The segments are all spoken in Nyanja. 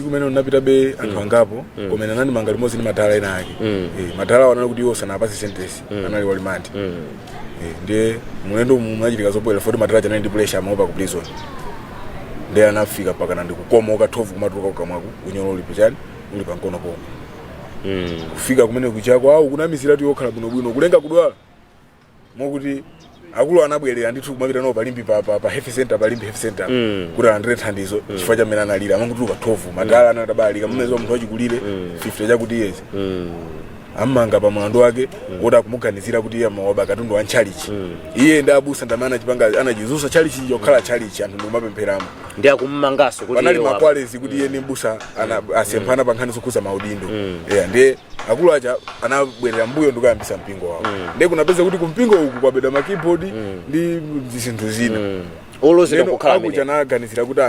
Tsiku imene ndinapitabe anthu angapo, koma ine anandimanga limodzi ndi madala ena ake. Madala awo anali kuti iwo sanapase sentence, anali wa remand. Ndiye mulendo umu munachitika zobwera foti madala aja anali ndi pressure, amaopa ku prison. Ndiye anafika pakana ndikukomoka 12 kumatuluka kukamwaku, unyolo uli pachani, uli pamkono pomwe. Kufika kumene kuchako awu kunamizira tu yokhala bwinobwino, kulenga kudwala mokuti akulu anabwerera ndithu kumapita nawo palimbi pa health center, palimbi health center, kuti alandire thandizo chifukwa cha mmene analira amangotuluka 12. Madala anatabalika mmene munthu wachikulire 50 chakuti years amanga pa mlandu wake woti akumuganizira kuti iye amawaba katundu wa ntchalichi. Iye ndi abusa ndamene anachipanga, anachizusa tchalichi chokhala tchalichi, anthu ndikumapempheramo. Ndi akummanganso kuti Panali iye waba. Makwalezi kuti iye ndi mbusa asemphana pa nkhani zokhuza maudindo. Yeah, ndiye akulu aja anabwerera mbuyo ndikuyambisa mpingo wawo. Ndiye kunapeza kuti kumpingo uku kwabedwa ma keyboard ndi zinthu zina. Olozera Ndeno kukhala akuja amene anaganizira kuti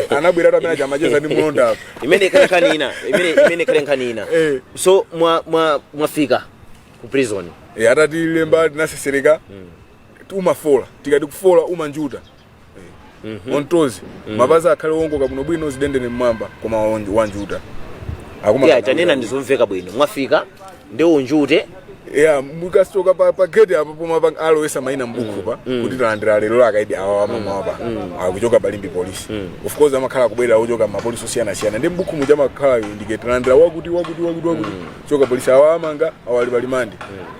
anabwera amene aja amacheza ndi mlonda apa. Imene ikhale nkhani ina, imene ikhale nkhani ina. So mwafika ku prison. Atatilemba tinasesereka, umafola. Tikati kufola, umanjuta ontozi, mapazi akhale wongoka bwinobwino, zidendene mmwamba, koma wanjuta. Yeah, tanena ndizomveka bwino. Mwafika ndi unjute. Yeah, mukasitoka pa gate apo pomwe alowesa maina mbuku pa kuti talandira lero akaidi awa amamawa pa akuchoka palimbi polisi. Of course amakhala kubwera ochoka mapolisi osiyanasiyana, ndi mbuku muja amakhala indicate talandira wakuti, wakuti, wakuti, wakuti, choka polisi, awa amanga, awa ali pa remand,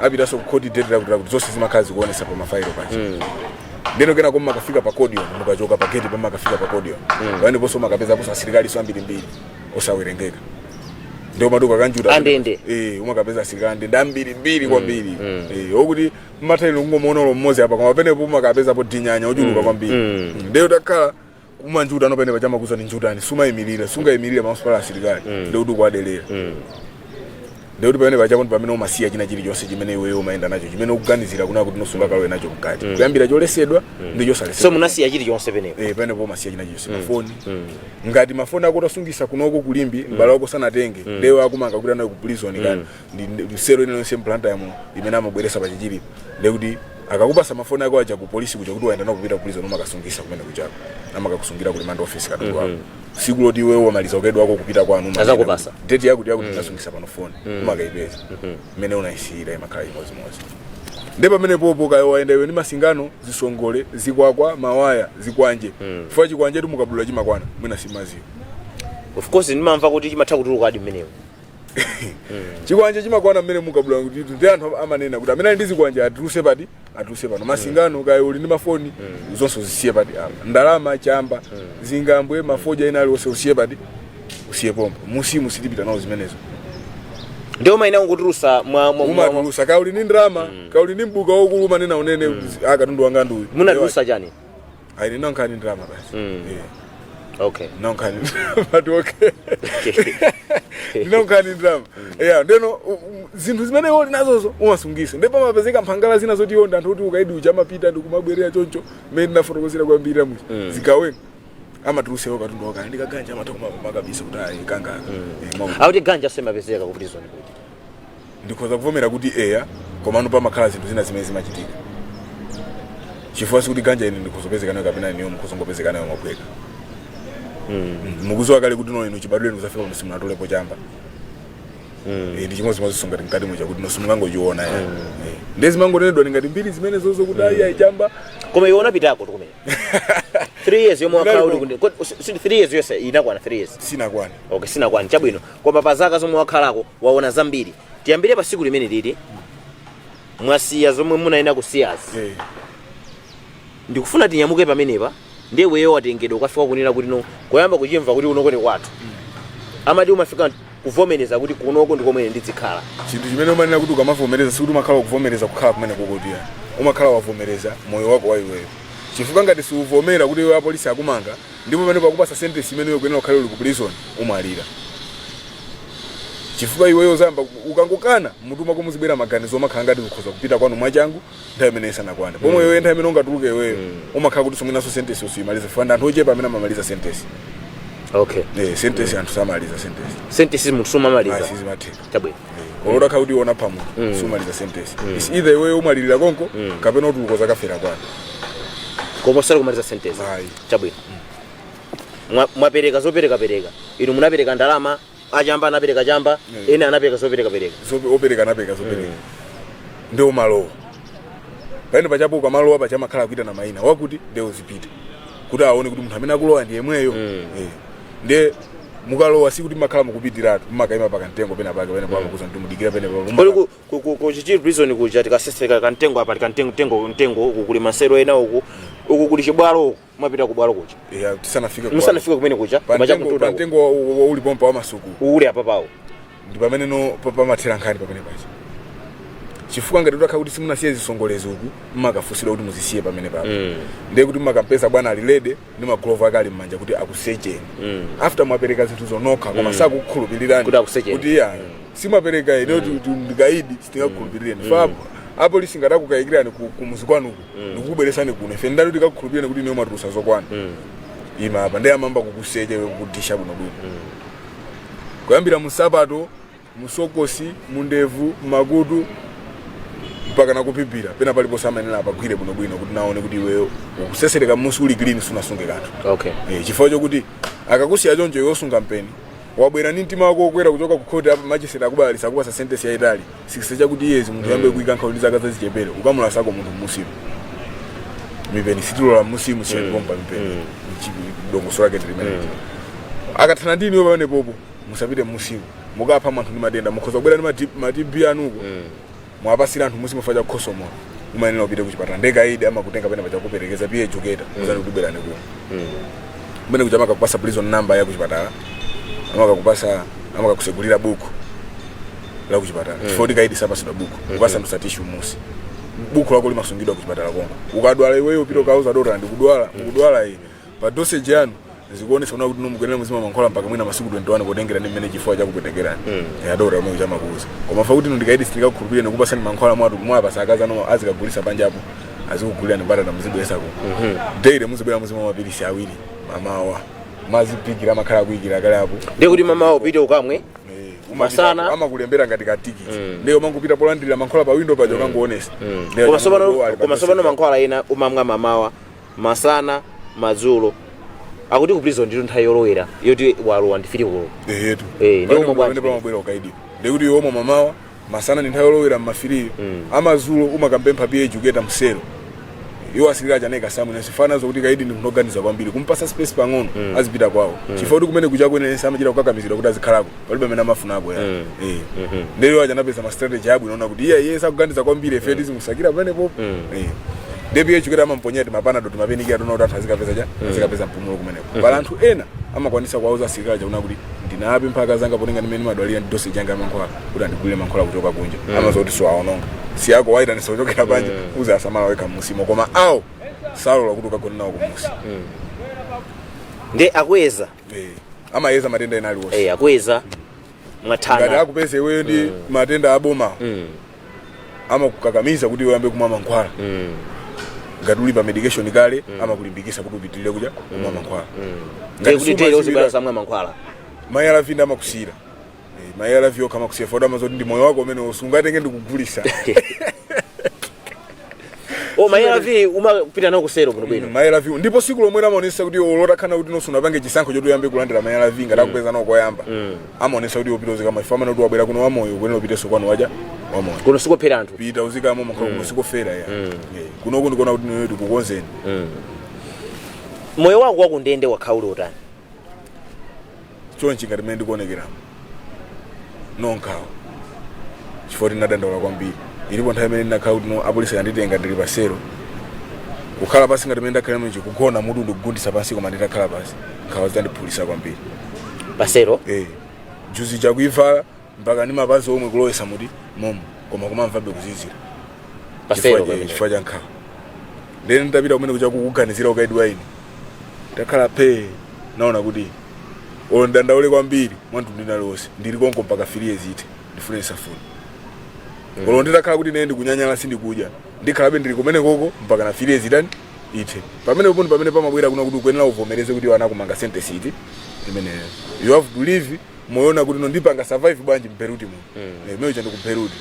apitanso ku court date lakuti lakuti. Zonse zimakhala zikuonesa pa mafailo paja. Ndeno kenako mmakafika pa cordon. Mukachoka pa gate pamakafika pa cordon, pameneponso makapezaponso asilikaliso ambirimbiri osawerengeka. Ndio maduka kanjuta. Andende. Umakapeza asilikali andende ambirimbiri kwambiri. Okuti mmathaino kungomuona mmodzi apa, koma penepo umakapezapo dinyanya ochuluka kwambiri. Ndiyo takhala kumanjuta ano pene pachamakuza ni njutani, sumayimirira, sungayimirire pamaso pala asilikali. Ndiye kuti ukuwadelera. Ndiye kuti pamene pachapo ndi pamene umasiya china chilichonse chimene iweyo umayenda nacho, chimene ukuganizira kuna kuti nosungakalowe nacho mkati, kuyambira cholesedwa ndi chosalesedwa. So munasiya chilichonse penepo? Pamenepo umasiya china chilichonse, mafoni. Ngati mafoni ako tasungisa kunoko kulimbi, m'bale wako sanatenge, ndewe akumanga kuti anayo ku prison kani ndi sero ine yonse mplanta yamo imene amabweresa pachichilipo, ndiye kuti akakupasa mafoni ako aja ku polisi kuja kuti wayenda nawo kupita ku prison, umakasungisa kumene kuchako, amakakusungira ku remand office katundu wako. Siku loti iwewe wamaliza ukaidi wako kupita kwanu, umanena Azakupasa. kuti date yakuti yakuti ndinasungisa pano foni, umakayipeza imene unayisiyira, imakhala imodzi. Ndi pamene popo kaya wayenda iwe ndi masingano, zisongole, zikwakwa, mawaya, zikwanje, chifukwa chikwanje tu mukabudula chimakwana, mwina simaziwa. Of course ndimamva kuti chimatha kutuluka adi mmenewo. Chikwanje chimakwana mmene mukabudula, kuti ndi anthu amanena kuti amene ali ndi zikwanje atuluse pati, atuluse pano. Masingano, kaya uli ndi mafoni, zonse uzisiye pati apa. Ndalama, chamba, zingambwe, mafoja ena aliwonse usiye pati, usiye pompo. Musimu sitipita nawo zimenezo. Ndiwo maina kungotulusa mwa Umatulusa kaya uli ndi ndalama, kaya uli ndi mbuka wokulu, umanena unene akatundu wanga nduyu. Munatulusa chani? Ayi, ndinankhani ndalama basi. Ndinankhani ndalama, okay, ndinankhani ndalama. Yeah, ndeno zinthu zimene iwo nazozo umasungisa. Ndipo pamapezeka mphangala zina zoti iwo ndi anthu oti ukaidi uja amapita ndikumabwerera choncho, mmene ndinafotokozera kwambiri amuchi zigawenga amatulusewo katundu wakale ndikaganja, amatha kumakabisa kuti ayi kangaka. Akuti ganja semapezeka ku prison kuti? Ndikhoza kuvomera kuti eya, komano pamakhala zinthu zina zimene zimachitika, chifukwa sikuti ganja ine ndikhozopezeka nayo kapena iniyo mukhozongopezeka nayo mwaphweka. Mukuziwa kale kuti no, inu chibadwire kuzafika pano simunatolepo chamba. Ndi chimodzimodzi songati mkati muja kuti no, simungangochiona ya. Ndiye zimangonenedwa ni ngati mbiri zimene zozo kuti ayi ayi chamba. Koma iwe unapitako tukumene 3 years yomwe wakhala uli Ndinali si 3 years yonse inakwana 3 years? Sinakwana. Okay, sinakwana, chabwino. Koma pa zaka zomwe wakhalako waona zambiri. Tiyambire pa siku limene lili mwasiya zomwe munayenera kusiyazi. Ndikufuna tinyamuke pamenepa. Ndiye iweyo watengedwa ukafika kunena kuti no, koyamba kuchimva kuti unoko ndi kwathu, amati umafika kuvomereza kuti kunoko ndikomwene ndizikhala. Chinthu chimene umanena kuti ukamavomereza, sikuti umakhala ukuvomereza kukhala kumene kukotiya, umakhala wavomereza moyo wako wa iweyo, chifukwa ngati siuvomera kuti iwe apolisi akumanga ndipo pamene pakupasa sentence imene iwe kuyenera ukhale uli ku prison, umwalira, chifukwa iweyo zamba ukangokana mutu mwako muzibwera maganizo, umakhala ngati ukhoza kupita kwanu mwachangu nthawi imene isanakwane, pomwe iweyo nthawi imene ungatuluke iweyo umakhala kuti somwenaso sentence usuyimaliza, chifukwa ndi anthu ochepa amene amamaliza sentence. Sentence anthu samaliza sentence. Sentence munthu sumamaliza? Ah, sizimatheka. Chabwino. Olota kuti iwona pha munthu sumaliza sentence. Is either iweyo umalirira konko kapena utuluka zakafera kwanu. Koma usali kumaliza sentence. Ayi. Chabwino. Mwapereka zoperekapereka, inu munapereka ndalama, achamba anapereka chamba, ena anapereka zoperekapereka. Opereka anapereka zopereka, ndiwo malowa pamene pachapo. Ukamalowa pachamakhala kuita na mayina wakuti ndiwo zipita kuti aone kuti munthu amene akulowa ndi yemweyo. Ndiye mukalowa sikuti makhala mukupitiratu, mumakaima pakamtengo pena pake pene pamakuza kuti mudikira pene Kodi ku Chichiri Prison kuja tikaseseka kamtengo apa, tikamtengo mtengo mtengo, uku kuli masero ena, uku kuli chibwalo, uku mapita kubwalo kuja? Tisanafike. Musanafike kumene kuja koma pamtengo chakututa. Pamtengo ulipompa wamasuku. Uli apa pawo. Ndi pamene no pamathera nkhani pamene pacha, chifukwa ngati utakhala kuti simunasiye zisongolezo uku, mmakafusidwa kuti muzisiye pamene papo. Ndiye kuti mmakampeza bwana ali ready ndi magulovu ake ali mmanja kuti akusecheni after mwapereka zinthu zonokha, koma sakukhulupirirani. Kuti akusecheni. Kuti iya, simapereka ine ndikaidi, sitingakukhulupirireni. Fa apo lisingatakukayikirani kumuzi kwanuku ndikukubweresani kuno, ife ndani tikakukhulupireni kuti niyo matulusa zokwana? Ima apa. Ndiye amamba kukusecha iwe, kukudisha bwinobwino, kuyambira musapato, musokosi, mundevu, makutu, mpaka nakupipira pena paliponse amayenera apagwire bwinobwino kuti naone kuti iweyo ukusesereka musi uli clean, sunasunge kanthu. Chifukwa chokuti akakusiya choncho iwe osunga mpeni, wabwera ndi mtima wako wokwera kuchoka ku khoti apa, machisera akubalalisa, akupasa sentence yayitali 60 chakuti iyezi, munthu yambe kuyika nkhawa ndi zaka zazichepere, ukamulasako munthu musimu mipeni sitilola musimu, siyatipompa mipeni. Dongosolo lake ndi limeneli. Akathana ndini iwe pamene popo, musapite musimu, mukapha mwanthu ndi matenda, mukhoza kubwera ndi ma TB anuko, mwapasira anthu musimu facha kukhosomola, umayenera upite kuchipatala. Ndekaidi amakutenga pene pachakuperekeza peer educator, uzani kuti bwerani kuno. Kumene kuja amakakupasa prison number ya kuchipatala, amakakupasa, amakakusegulira buku la kuchipatala, chifukwa kuti kaidi sapasidwa buku, kupasa msatishi musi. Buku lako limasungidwa kuchipatala konko. Ukadwala iweyo upita ukauza dota, ndikudwala, mukudwala ine, pa dosage yanu zikuonesa kuna kuti mukuyenera muzima mankhwala mpaka mwina masiku 21, potengera ndi mmene chifuwa chakupetekerani. Adokota omwe chamakuuza, koma fa kuti ndikaidi sindikakukhulupirira ndikupasani mankhwala, mwatu mwapasa akazi ano azikagulisa panjapo, azikugulirani mbatata muzibwesa ku daily, muzibwera muzima mapilisi awiri mamawa, mazipikira amakhala akuyikira kale apo. Ndiye kuti mamawa upite ukamwe. Masana. Amakulembera ngati katikiti, ndiye umangopita polandirira mankhwala pa window paja ukangoonesa. Ndiye Koma sopano ali pa koma sopano dosage. Mankhwala ena umamwa mamawa, masana, madzulo. Akuti ku prison ndito nthawi yolowera yoti walowa ndi 3 koloko. Ehetu. Ndiye umwe bwanji? Pamene pamabwera ukaidi, ndikuti iwe omwe mamawa, masana ndi nthawi yolowera mmafiriyo, amazulo umakampempha peer educator msero. Iwo asilikali chaneka samwe sifana zokuti kaidi ndi munthu kwambiri, kumpasa space pang'ono azipita kwawo, chifukwa kuti kumene kucha kwenense amachita kukakamizidwa kuti azikhalako, palibe amene amafunako ya. Ndiye aja anapeza ma strategy abwino ona kuti iye iye sakuganiza kwambiri, ife tizimusakira pamenepo. Ndiye peer educator amamponyera timapanado, timapenikira tona kuti anthu azikapeza cha azikapeza mpumulo kumeneko. Pala anthu ena amakwanisa kuwauza asilikali chakuona kuti ndinape mpaka zanga potenga ndimene madwalira ndi dosage yanga ya mankhwala, kuti andigulire mankhwala kuchoka kunja. Amaza kuti siwaononga siyako wayitanisa kuchokera panja, uze asamala wekha musimo, koma awo salola kuti ukagone nawo kumusi. Ndiye akweza. Amayeza matenda ena aliwonse. Akweza. Ngati mwathana. Akupeza iweyo ndi matenda aboma, amakukakamiza kuti iwe uyambe kumwa mankhwala. Ngati uli pa medication kale, amakulimbikisa kuti upitirire kuja kumwa mankhwala. Ndiye kuti tele sumadziwira- uzibwera samwa mankhwala. Ma ARV ndi amakusiyira. Ma ARV okha amakusiyira foti amazoti ndi moyo wako umene usungatenge ndikugulisa. O, ma ARV umapita nawo kusero bwinobwino? Ma ARV, ndipo siku lomwe amaonesa kuti olotakhana kuti nonso unapange chisankho choti uyambe kulandira ma ARV, ngati akupeza nawo koyamba, amaonesa kuti upita uzikama ife amene kuti wabwera kuno wamoyo, ukuyenera upitenso kwanu waja wamoyo. Kuno sikophera anthu. Pita uzikamo mankhwala, kuno sikofera ya. Kunoko ndikuona kuti niyo tikukonzeni. Moyo wako wakundende wakhauli utani? Chonchi ngati mmene ndikuonekeramo, nonkhawa, chifukwa tinadandaula kwambiri. Ilipo nthawi imene ndinakhala kuti no apolisi anditenga ndili pasero, kukhala pasi ngati mmene ndakhala mwenji, kugona mutu ndikugundisa pansi, koma nditakhala pasi nkhawa zitandiphulisa kwambiri. Pasero? Juzi chakuivala mpaka ndi mapazi omwe kulowesa muti momo, koma kumamvabe kuzizira. Pasero? Chifukwa cha nkhawa. Ndene nditapita kumene kucha kukuganizira ukaidi wa ine, ndakhala phe, naona kuti olo ndidandaule kwambiri mwanthu ndinaliwonse, ndili konko mpaka 3 years ite, ndifune ndisafune. Olo nditakhala kuti ine ndikunyanyala, sindikudya, ndikhalabe ndili kumene koko mpaka na 3 years itani, ite. Pamene popo ndi pamene pamabwera kuna kuti ukuyenera uvomereze kuti iwo anakumanga sentence iti imeneyo. You have to live moyona kuti no ndipanga survive bwanji mberuti muno. Imene cha ndi ku Beirut.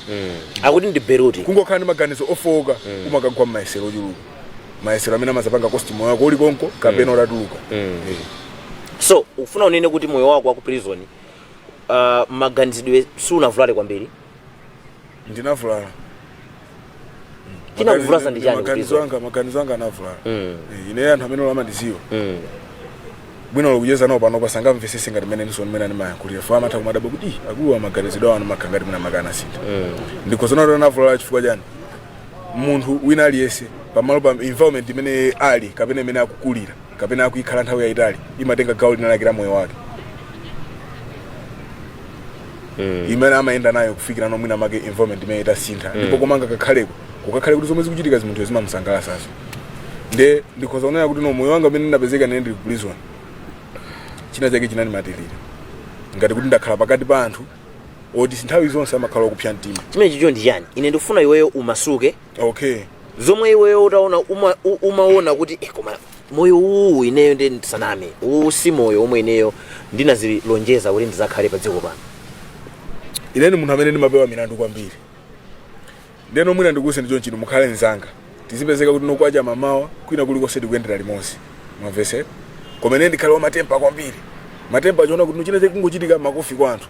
Akuti ndi Beirut. Kungokhala ndi maganizo ofowoka, umakagwa mmayesero ochuluka, mayesero amene amazapanga cost moyo wako uli konko kapena utatuluka. So ufuna unene kuti moyo wako waku prison, maganizidwe sunavulale kwambiri? Ndinavulala. Chinakuvulaza ndi chani ku Maganizo prison? anga, maganizo anga anavulala. Ine anthu amene amandiziwa bwino lokucheza nawo pano pasangamvesese ngati mmene ndiso mmene animayankhulira fo amatha kumadabwa kuti, "Ih, akuluwa maganizidwe awo amakhala ngati mwina makana sintha." Ndikhozona kuti anavulala chifukwa chani? Munthu wina aliyense pamalo pa environment imene ali kapena imene akukulira kapena akuyikhala nthawi yayitali imatenga gawo lina lake la moyo wake imene amayenda nayo kufikira no mwina make environment imene itasintha, ndipo komanga kakhaleko kukakhale kuti zomwe zikuchitika zimunthu zimamusangalatsaso. Nde ndikhoza kunena kuti no moyo wanga umene ndinapezeka nene ndili ku prison, china chake chinandimatirira ngati kuti ndakhala pakati pa anthu oti nthawi zonse amakhala okupsa mtima. Chimene chicho ndi chani? Ine ndikufuna iweyo umasuke. Okay. Zomwe iweyo utaona umaona kuti koma moyo uwu ineyo ndi ndisaname, uwu si moyo omwe ineyo ndinazilonjeza kuti ndizakhale pa dziko pano. Ine ndi munthu amene ndimapewa milandu kwambiri. Ndeno mwina ndikuwuze ndicho nchino, mukhale mzanga, tizipezeka kuti nokwacha mamawa kwina kulikonse tikuyendera limodzi, mwamvese? Koma ine ndikhale wamatempa kwambiri, matempa chiona kuti china chakungochitika makofi kwa anthu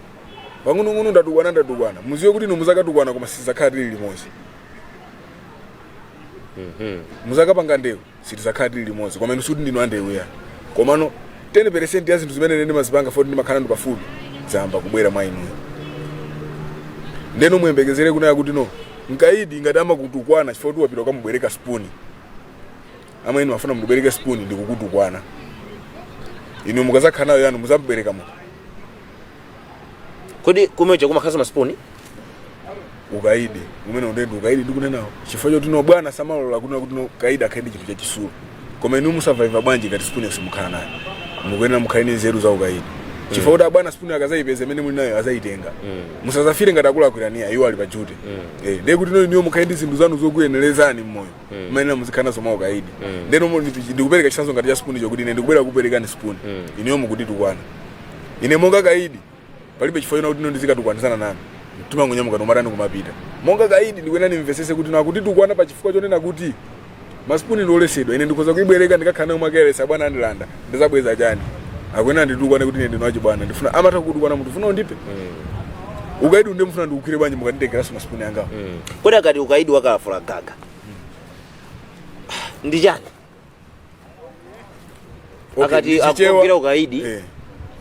pang'onong'ono, ndatukwana, ndatukwana. Muziwe kuti inu muzakatukwana koma sizakhala tili limodzi. Muzakapanga ndewu, sitizakhala tili limodzi. Koma inu sikuti ndinu andewu ya, komano 10% ya zinthu zimene ine ndimazipanga foti ndimakhala ndu pafupi zayamba kubwera mwa inuyo. Ndeno muyembekezere kunena kuti no mkaidi ngati amakutukwana chifukwa kuti wapita ukamubwereka spoon, ama inu mafuna mubwereke spoon ndikukutukwana, inu mukazakhala nayo yanu muzamubwereka munthu? Kodi kumeja kumakhaza masipuni? Ukaidi umene undendi ukaidi ndikunenawo, chifukwa choti no bwana samalola kunena kuti no kaidi akhale ndi chinthu chachisulo. Koma inu musurvive bwanji ngati spoon yonse mukhala nayo? Mukuyenera mukhale ndi nzeru za ukaidi, chifukwa kuti abwana spoon akazayipeza imene muli nayo azayitenga. Musazafire ngati akulakwiraniya iwo ali pa duty. Ndiye kuti no inuyo mukhale ndi zinthu zanu zokuyenerezani mmoyo, mumayenera muzikhala nazo mwa ukaidi. Ndeno ndikupereka chitsanzo ngati cha spoon chokuti ine ndikubwera kuperekani spoon, inuyo mukutitukwana. Ine monga kaidi palibe chifukwa chona kuti ino ndizikatukwanizana nanu, timangonyamuka nomatani kumapita. Monga kaidi ndikuyenera ndimvesese kuti nakutitukwana pa chifukwa chonena kuti masipuni ndiolesedwa. Ine ndikhoza kuibwereka ndikakhala nayo mwakeresa, bwana andilanda, ndizabweza chani? Akuyenera nditukwane kuti ine ndinu achibwana, ndifuna amatha kukutukwana munthu funa undipe. Ukaidi unde mufuna ndikukhwire bwanji mukanditengeranso masipuni angawo? Kodi akati ukaidi wakalafula gaga ndi chani? Okay, Akati ndi Chichewa- akugwira ukaidi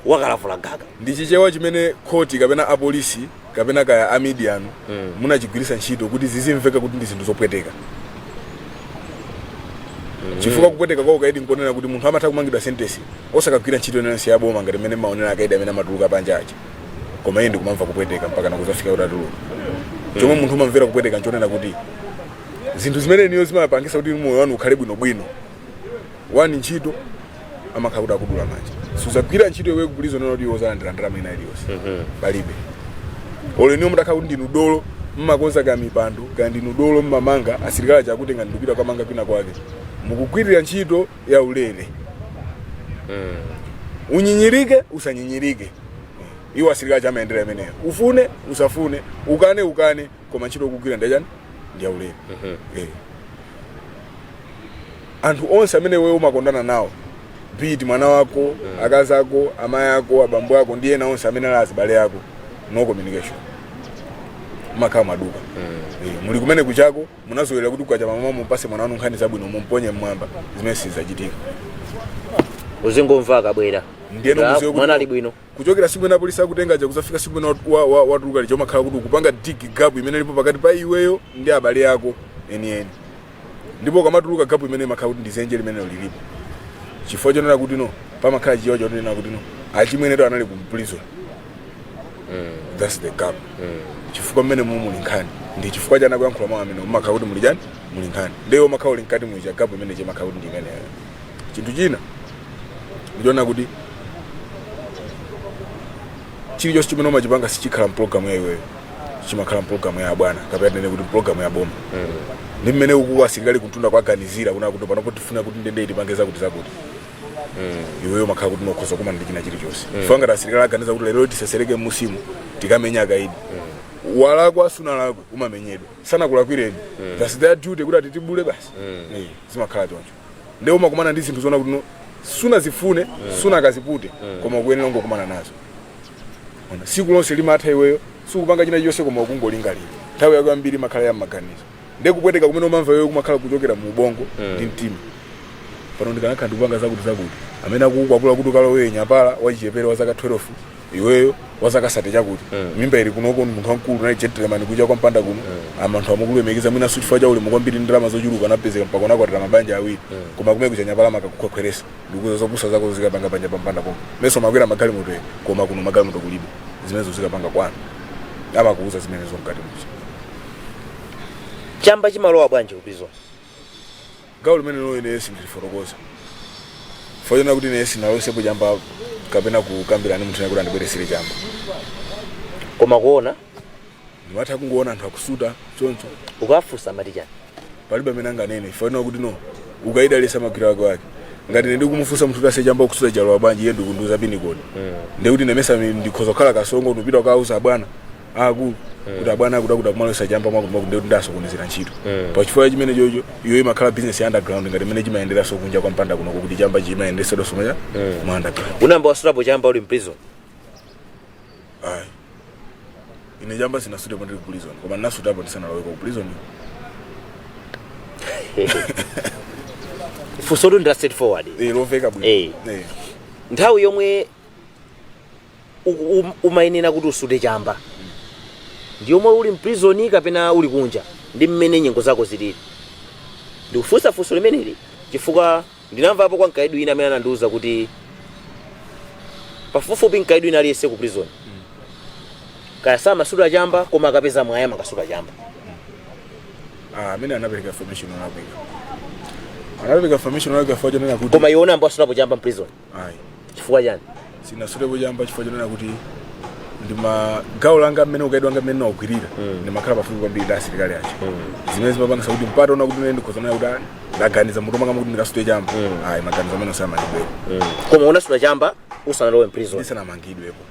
wakalafula gaga. Ndi Chichewa chimene khoti kapena apolisi kapena kaya a media anu munachigwiritsa ntchito kuti zizimveka kuti ndi zinthu zopweteka, chifukwa kupweteka kwa ukaidi nkonena kuti munthu amatha kumangidwa sentence osakagwira ntchito inense ya boma ngati mmene maonera akaidi amene amatuluka panja aja, koma iye ndikumamva kupweteka mpaka nakuzafika kuti atuluka. Chomwe munthu umamvera kupweteka nchonena kuti zinthu zimene niyo zimapangisa kuti moyo wanu ukhale bwinobwino, wani ntchito, amakhala kuti akudula manja, suzagwira ntchito iwe kupulizo nena kuti iwo zalandira ndalama ina iliyonse, palibe. Olo iniyo mutakhala kuti ndinu dolo mmakonza ka mipando kaya ndinu dolo mmamanga, asilikali aja akutenga ndikupita kukamanga kwina kwake, mukugwirira ntchito ya ulere. Unyinyirike usanyinyirike, iwo asilikali aja amayendera imeneyo, ufune usafune, ukane ukane, koma ntchito ukugwira ndiyachani? Ndi yaulere. Anthu onse amene wewe umakondana nawo, be it mwana wako, akazi ako, amayi ako, abambo ako ndi ena onse amene ali azibale ako, no communication, makhala maduka. Muli kumene kuchako munazowera kuti kukacha mama mupase mwana wanu nkhani zabwino, mumponye mmwamba, zimene sizachitika. Uzingomva akabwera. Ndiyeno muziwe kuti mwana ali bwino. Kuchokera siku imene apolisi akutenga ja kuzafika siku imene watuluka lija, umakhala kuti ukupanga dig gap imene ilipo pakati pa iweyo ndi abale ako enieni. Ndipo ukamatuluka, gap imene imakhala kuti ndizenje limene lilipo, chifukwa chonena kuti no pamakhala chichewa chonena kuti no achimweneto anali ku prison. That's the gap, chifukwa mmene mu muli nkhani ndi chifukwa chana kuyankhula mawu amene umakhala kuti muli chani, muli nkhani, ndiye umakhala uli mkati muja, gap imene chimakhala kuti ndi imeneyo. Chinthu china ndichoona kuti chilichonse chimene umachipanga sichikhala mpulogalamu ya iweyo, chimakhala mpulogalamu ya abwana kapena tinene kuti mpulogalamu ya boma. Ndi mmene uku asilikali kuntunda kwaganizira kuna kuti panopo tifuna kuti ndende tipange zakuti zakuti, iweyo umakhala kuti nokhoza kumana ndi china chilichonse. Chifukwa ngati asilikali aganiza kuti lero tisesereke musimu tikamenya akaidi, walakwa sunalakwe umamenyedwa, sanakulakwireni, that's their duty kuti atitibule basi. Zimakhala choncho. Ndiye umakumana ndi zinthu zoona kuti no Sunazifune, sunakazipute, koma ukuyenera ungokumana nazo. Ona, siku lonse limatha iweyo sikupanga china chilichonse koma ukungolingalira. Nthawi yako yambiri imakhala ya m'maganizo, ndiye kupweteka kumene umamva iweyo kumakhala kuchokera mu ubongo ndi mtima. Pano ndikanakhala ndikupanga zakuti zakuti, amene akukukwapula kuti ukalowe nyapala wachichepere wa zaka 12, iweyo wa zaka 30 chakuti, mimba ili kunoko, munthu wamkulu unali gentleman kuja kwa mpanda kuno, anthu amakulemekeza mwinanso chifukwa cha ulemu kwambiri, ndalama zochuluka napezeka mpaka unakwatira mabanja awiri, koma kumene kuja nyapala makakukhwekhweresa ndikuza zopusa zako zikapanga panja pa mpanda pomwe meso makwera magalimoto ene, koma kuno magalimoto kulibe, zimenezo zikapanga kwanu, amakuuza zimenezo mkati muja. Chamba chimalowa bwanji ku prison? Gawo limene lolo ine sindilifotokoza, fojona kuti ine sinalosepo chamba kapena kukambirana ndi munthu ena kuti andibweresere chamba. Koma kuona? Ndimatha kungoona anthu akusuta choncho. Ukafunsa amati chani? Palibe amene anganene, fojona kuti no ukaidalisa magwiro ake ake. Ngati ine ndikumufunsa munthu kuti ase chamba ukusuta chalowa bwanji, iye ndikundiuza pin code, ndekuti ine mesa ndikhoza kukhala kasongo, ndipita kukauza abwana akulu kuti abwana akuti akuti akumalosa chamba mwakuti mwakuti, ndekuti ndasokonezera ntchito. Pachifukwa chimene chocho iyo imakhala business ya underground, ngati imene chimayenderanso kunja kwa mpanda kuno, kuti chamba chimayendesedwa somoya mu underground. Unayamba wasutapo chamba uli mprison? Ayi, ine chamba sinasutapo ndili ku prison, koma ndinasutapo ndisanaloweko ku prison. Funso ndi la straightforward. Eh, lomveka bwino. Eh. Eh. Nthawi yomwe umayenera kuti usute chamba ndi yomwe uli mprison kapena uli kunja, ndi mmene nyengo zako zilili? Ndikufunsa funso limeneli chifukwa ndinamvapo kwa mkaidi wina amene anandiuza kuti pafupifupi mkaidi wina aliyense ku prison kaya samasuta chamba, koma akapeza mwayi amakasuta chamba. Ah, amene anapereka information olakwika, anapereka information olakwika chifukwa chonena kuti Koma iwe unayamba wasutapo chamba mprison? Ayi. Chifukwa chani? Sinasutepo chamba chifukwa chonena kuti ndima gawo langa mmene ukaidi wanga mmene naugwirira, ndimakhala pafupi kwambiri ndi asilikali aja, zimene zimapangisa kuti mpata ona kuti ine ndikhoza naye kuti ndaganiza mutu mwanga kuti ndikasute chamba, ayi, maganizo amene osamandibwera. Koma unasuta chamba usanalowe mprison? Ndisanamangidwepo.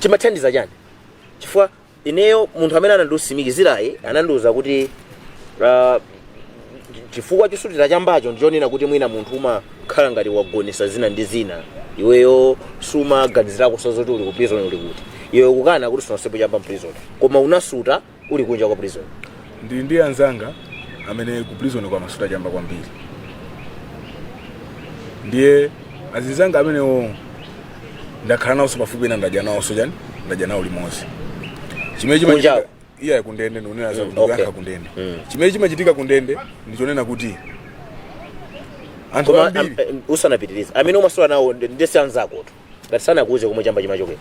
Chimathandiza chani? Chifukwa ineyo munthu amene anandiusimikizirayi anandiuza kuti chifukwa chosutira chambacho ndichonena kuti mwina munthu umakhala ngati wagonesa zina ndi zina, iweyo sumaganizirako zoti uli ku prison uli kuti. Iwe ukukana kuti sunasutepo chamba mprison, koma unasuta uli kunja kwa prison. Ndili ndi anzanga amene ku prison kwamasuta chamba kwambiri, ndiye azinzanga amenewo ndakhala nawonso pafupi, ena ndadya nawonso chani, ndadya nawo limodzi. Chimene chimachitika Kunjawo? Iya, kundende ndikunena za ndikuyankha. Kundende, chimene chimachitika kundende ndichonena kuti anthu Koma ambiri usanapitirize, amene umasuta nawo ndese anzakotu ngati sanakuuze komwe chamba chimachokera?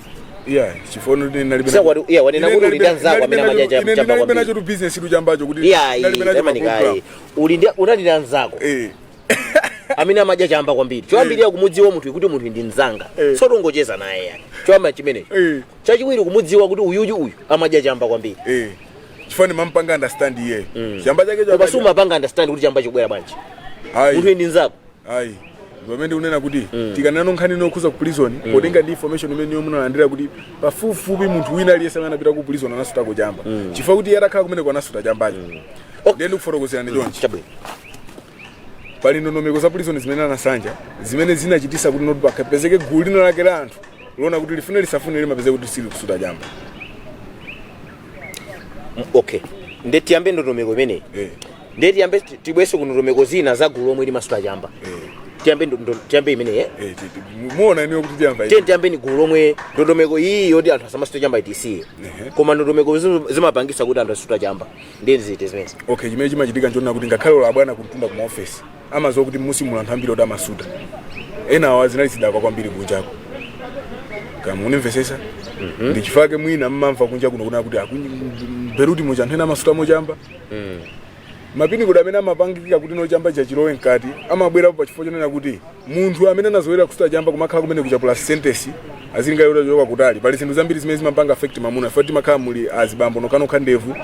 Iya, chifukwa kuti nalibe Sasa iya, wanena kuti uli ndi anzako amene amadya ine chamba ndinalibe kwambiri. nacho tu business tu chambacho kuti Iya, ndinalibe nacho ma tamanikayi program. Uli ndi unali ndi anzako amene amadya chamba kwambiri. Choyambirira kumudziwa munthu kuti munthu ndi mzanga, sotongocheza naye yani, choyamba chimenecho. Chachiwiri kumudziwa kuti uyuyu uyu amadya chamba kwambiri. Chifukwa ndimampanga understand iye chamba chake. Koma sumapanga understand kuti chamba chikubwera bwanji munthu ndi mzako? Ayi, pamene ndikunena kuti tikanena nkhani inokhuza ku prison, potenga ndi information imene yomwe munalandira kuti pafupifupi munthu wina aliyense amene anapita ku prison anasutako chamba, chifukwa kuti iye atakhala kumeneko anasuta chambacho. Ndiye ndikufotokozera ndi chonchi. Chabwino. Pali ndondomeko za prison zimene anasanja zimene zinachitisa kuti noti pakapezeke gulu lina lake la anthu lona kuti lifune lisafune limapezeke kuti sili kusuta chamba. Okay, nde tiyambe ndondomeko imeneyi. Nde tiyambe tibwese ku ndondomeko zina za gulu lomwe limasuta chamba. Tiyambe imeneyi, eh? Eh, muona inuyo kuti tiyamba. Tiye tiyambe ni gulu lomwe ndondomeko iyi yoti anthu asamasuta chamba itisiye, koma ndondomeko zimapangisa kuti anthu asuta chamba ndiye zite zimenezi. Okay, chimene chimachitika nchonena kuti ngakhale olo abwana kumtunda kuma office amadziwa kuti musi muli anthu ambiri oti amasuta, ena awa zinali zidakwa kwambiri kunjako, kama unimvesesa. Ndi chifukwa mwina mmamva kunja kuno kuna kuti Beruti muja anthu ena amasuta mochamba. Ma pin code amene amapangika kuti no chamba chachilowe mkati amabwerapo pachifukwa chonena kuti munthu amene anazolowera kusuta chamba kumakhala kumene kuchapula sentence azilinga yoti choka kutali. Pali zinthu zambiri zimene zimapanga affect mamuna foti timakhala muli azibambo nokhanokha, ndevu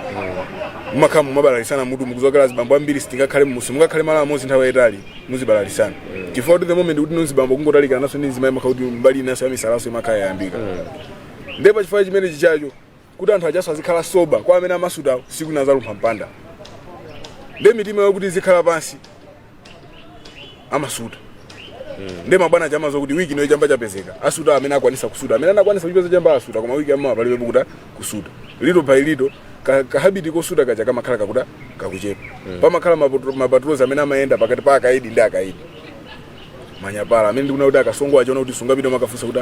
mumakhala mumabalalisana mutu, mukuzokera azibambo ambiri sitingakhale musi mungakhale malo amodzi nthawi yayitali, muzibalalisana chifukwa kuti the moment kuti nozibambo kungotalikana naso ndi mzimayi makhala kuti mbali inaso ya misalaso imakhala yayambika. Ndipo pachifukwa chimene chichacho kuti anthu ajaso azikhala sober, kwa amene amasuta siku nazalumpha mpanda ndi mitima yakuti izikhala pansi amasuta. Ndi mabwana chama zokuti wiki ino chamba chapezeka, asuta amene akwanisa kusuta, amene anakwanisa kuchipeza chamba asuta, koma wiki yamawa palibe kuta kusuta. Little by little ka habit kosuta kaja kamakhala kakuta kakuchepa. Pamakhala mapatrols amene amayenda pakati pa akaidi ndi akaidi, manyapala amene ndikuona kuti akasongo achiona kuti sungapita makafunsa kuti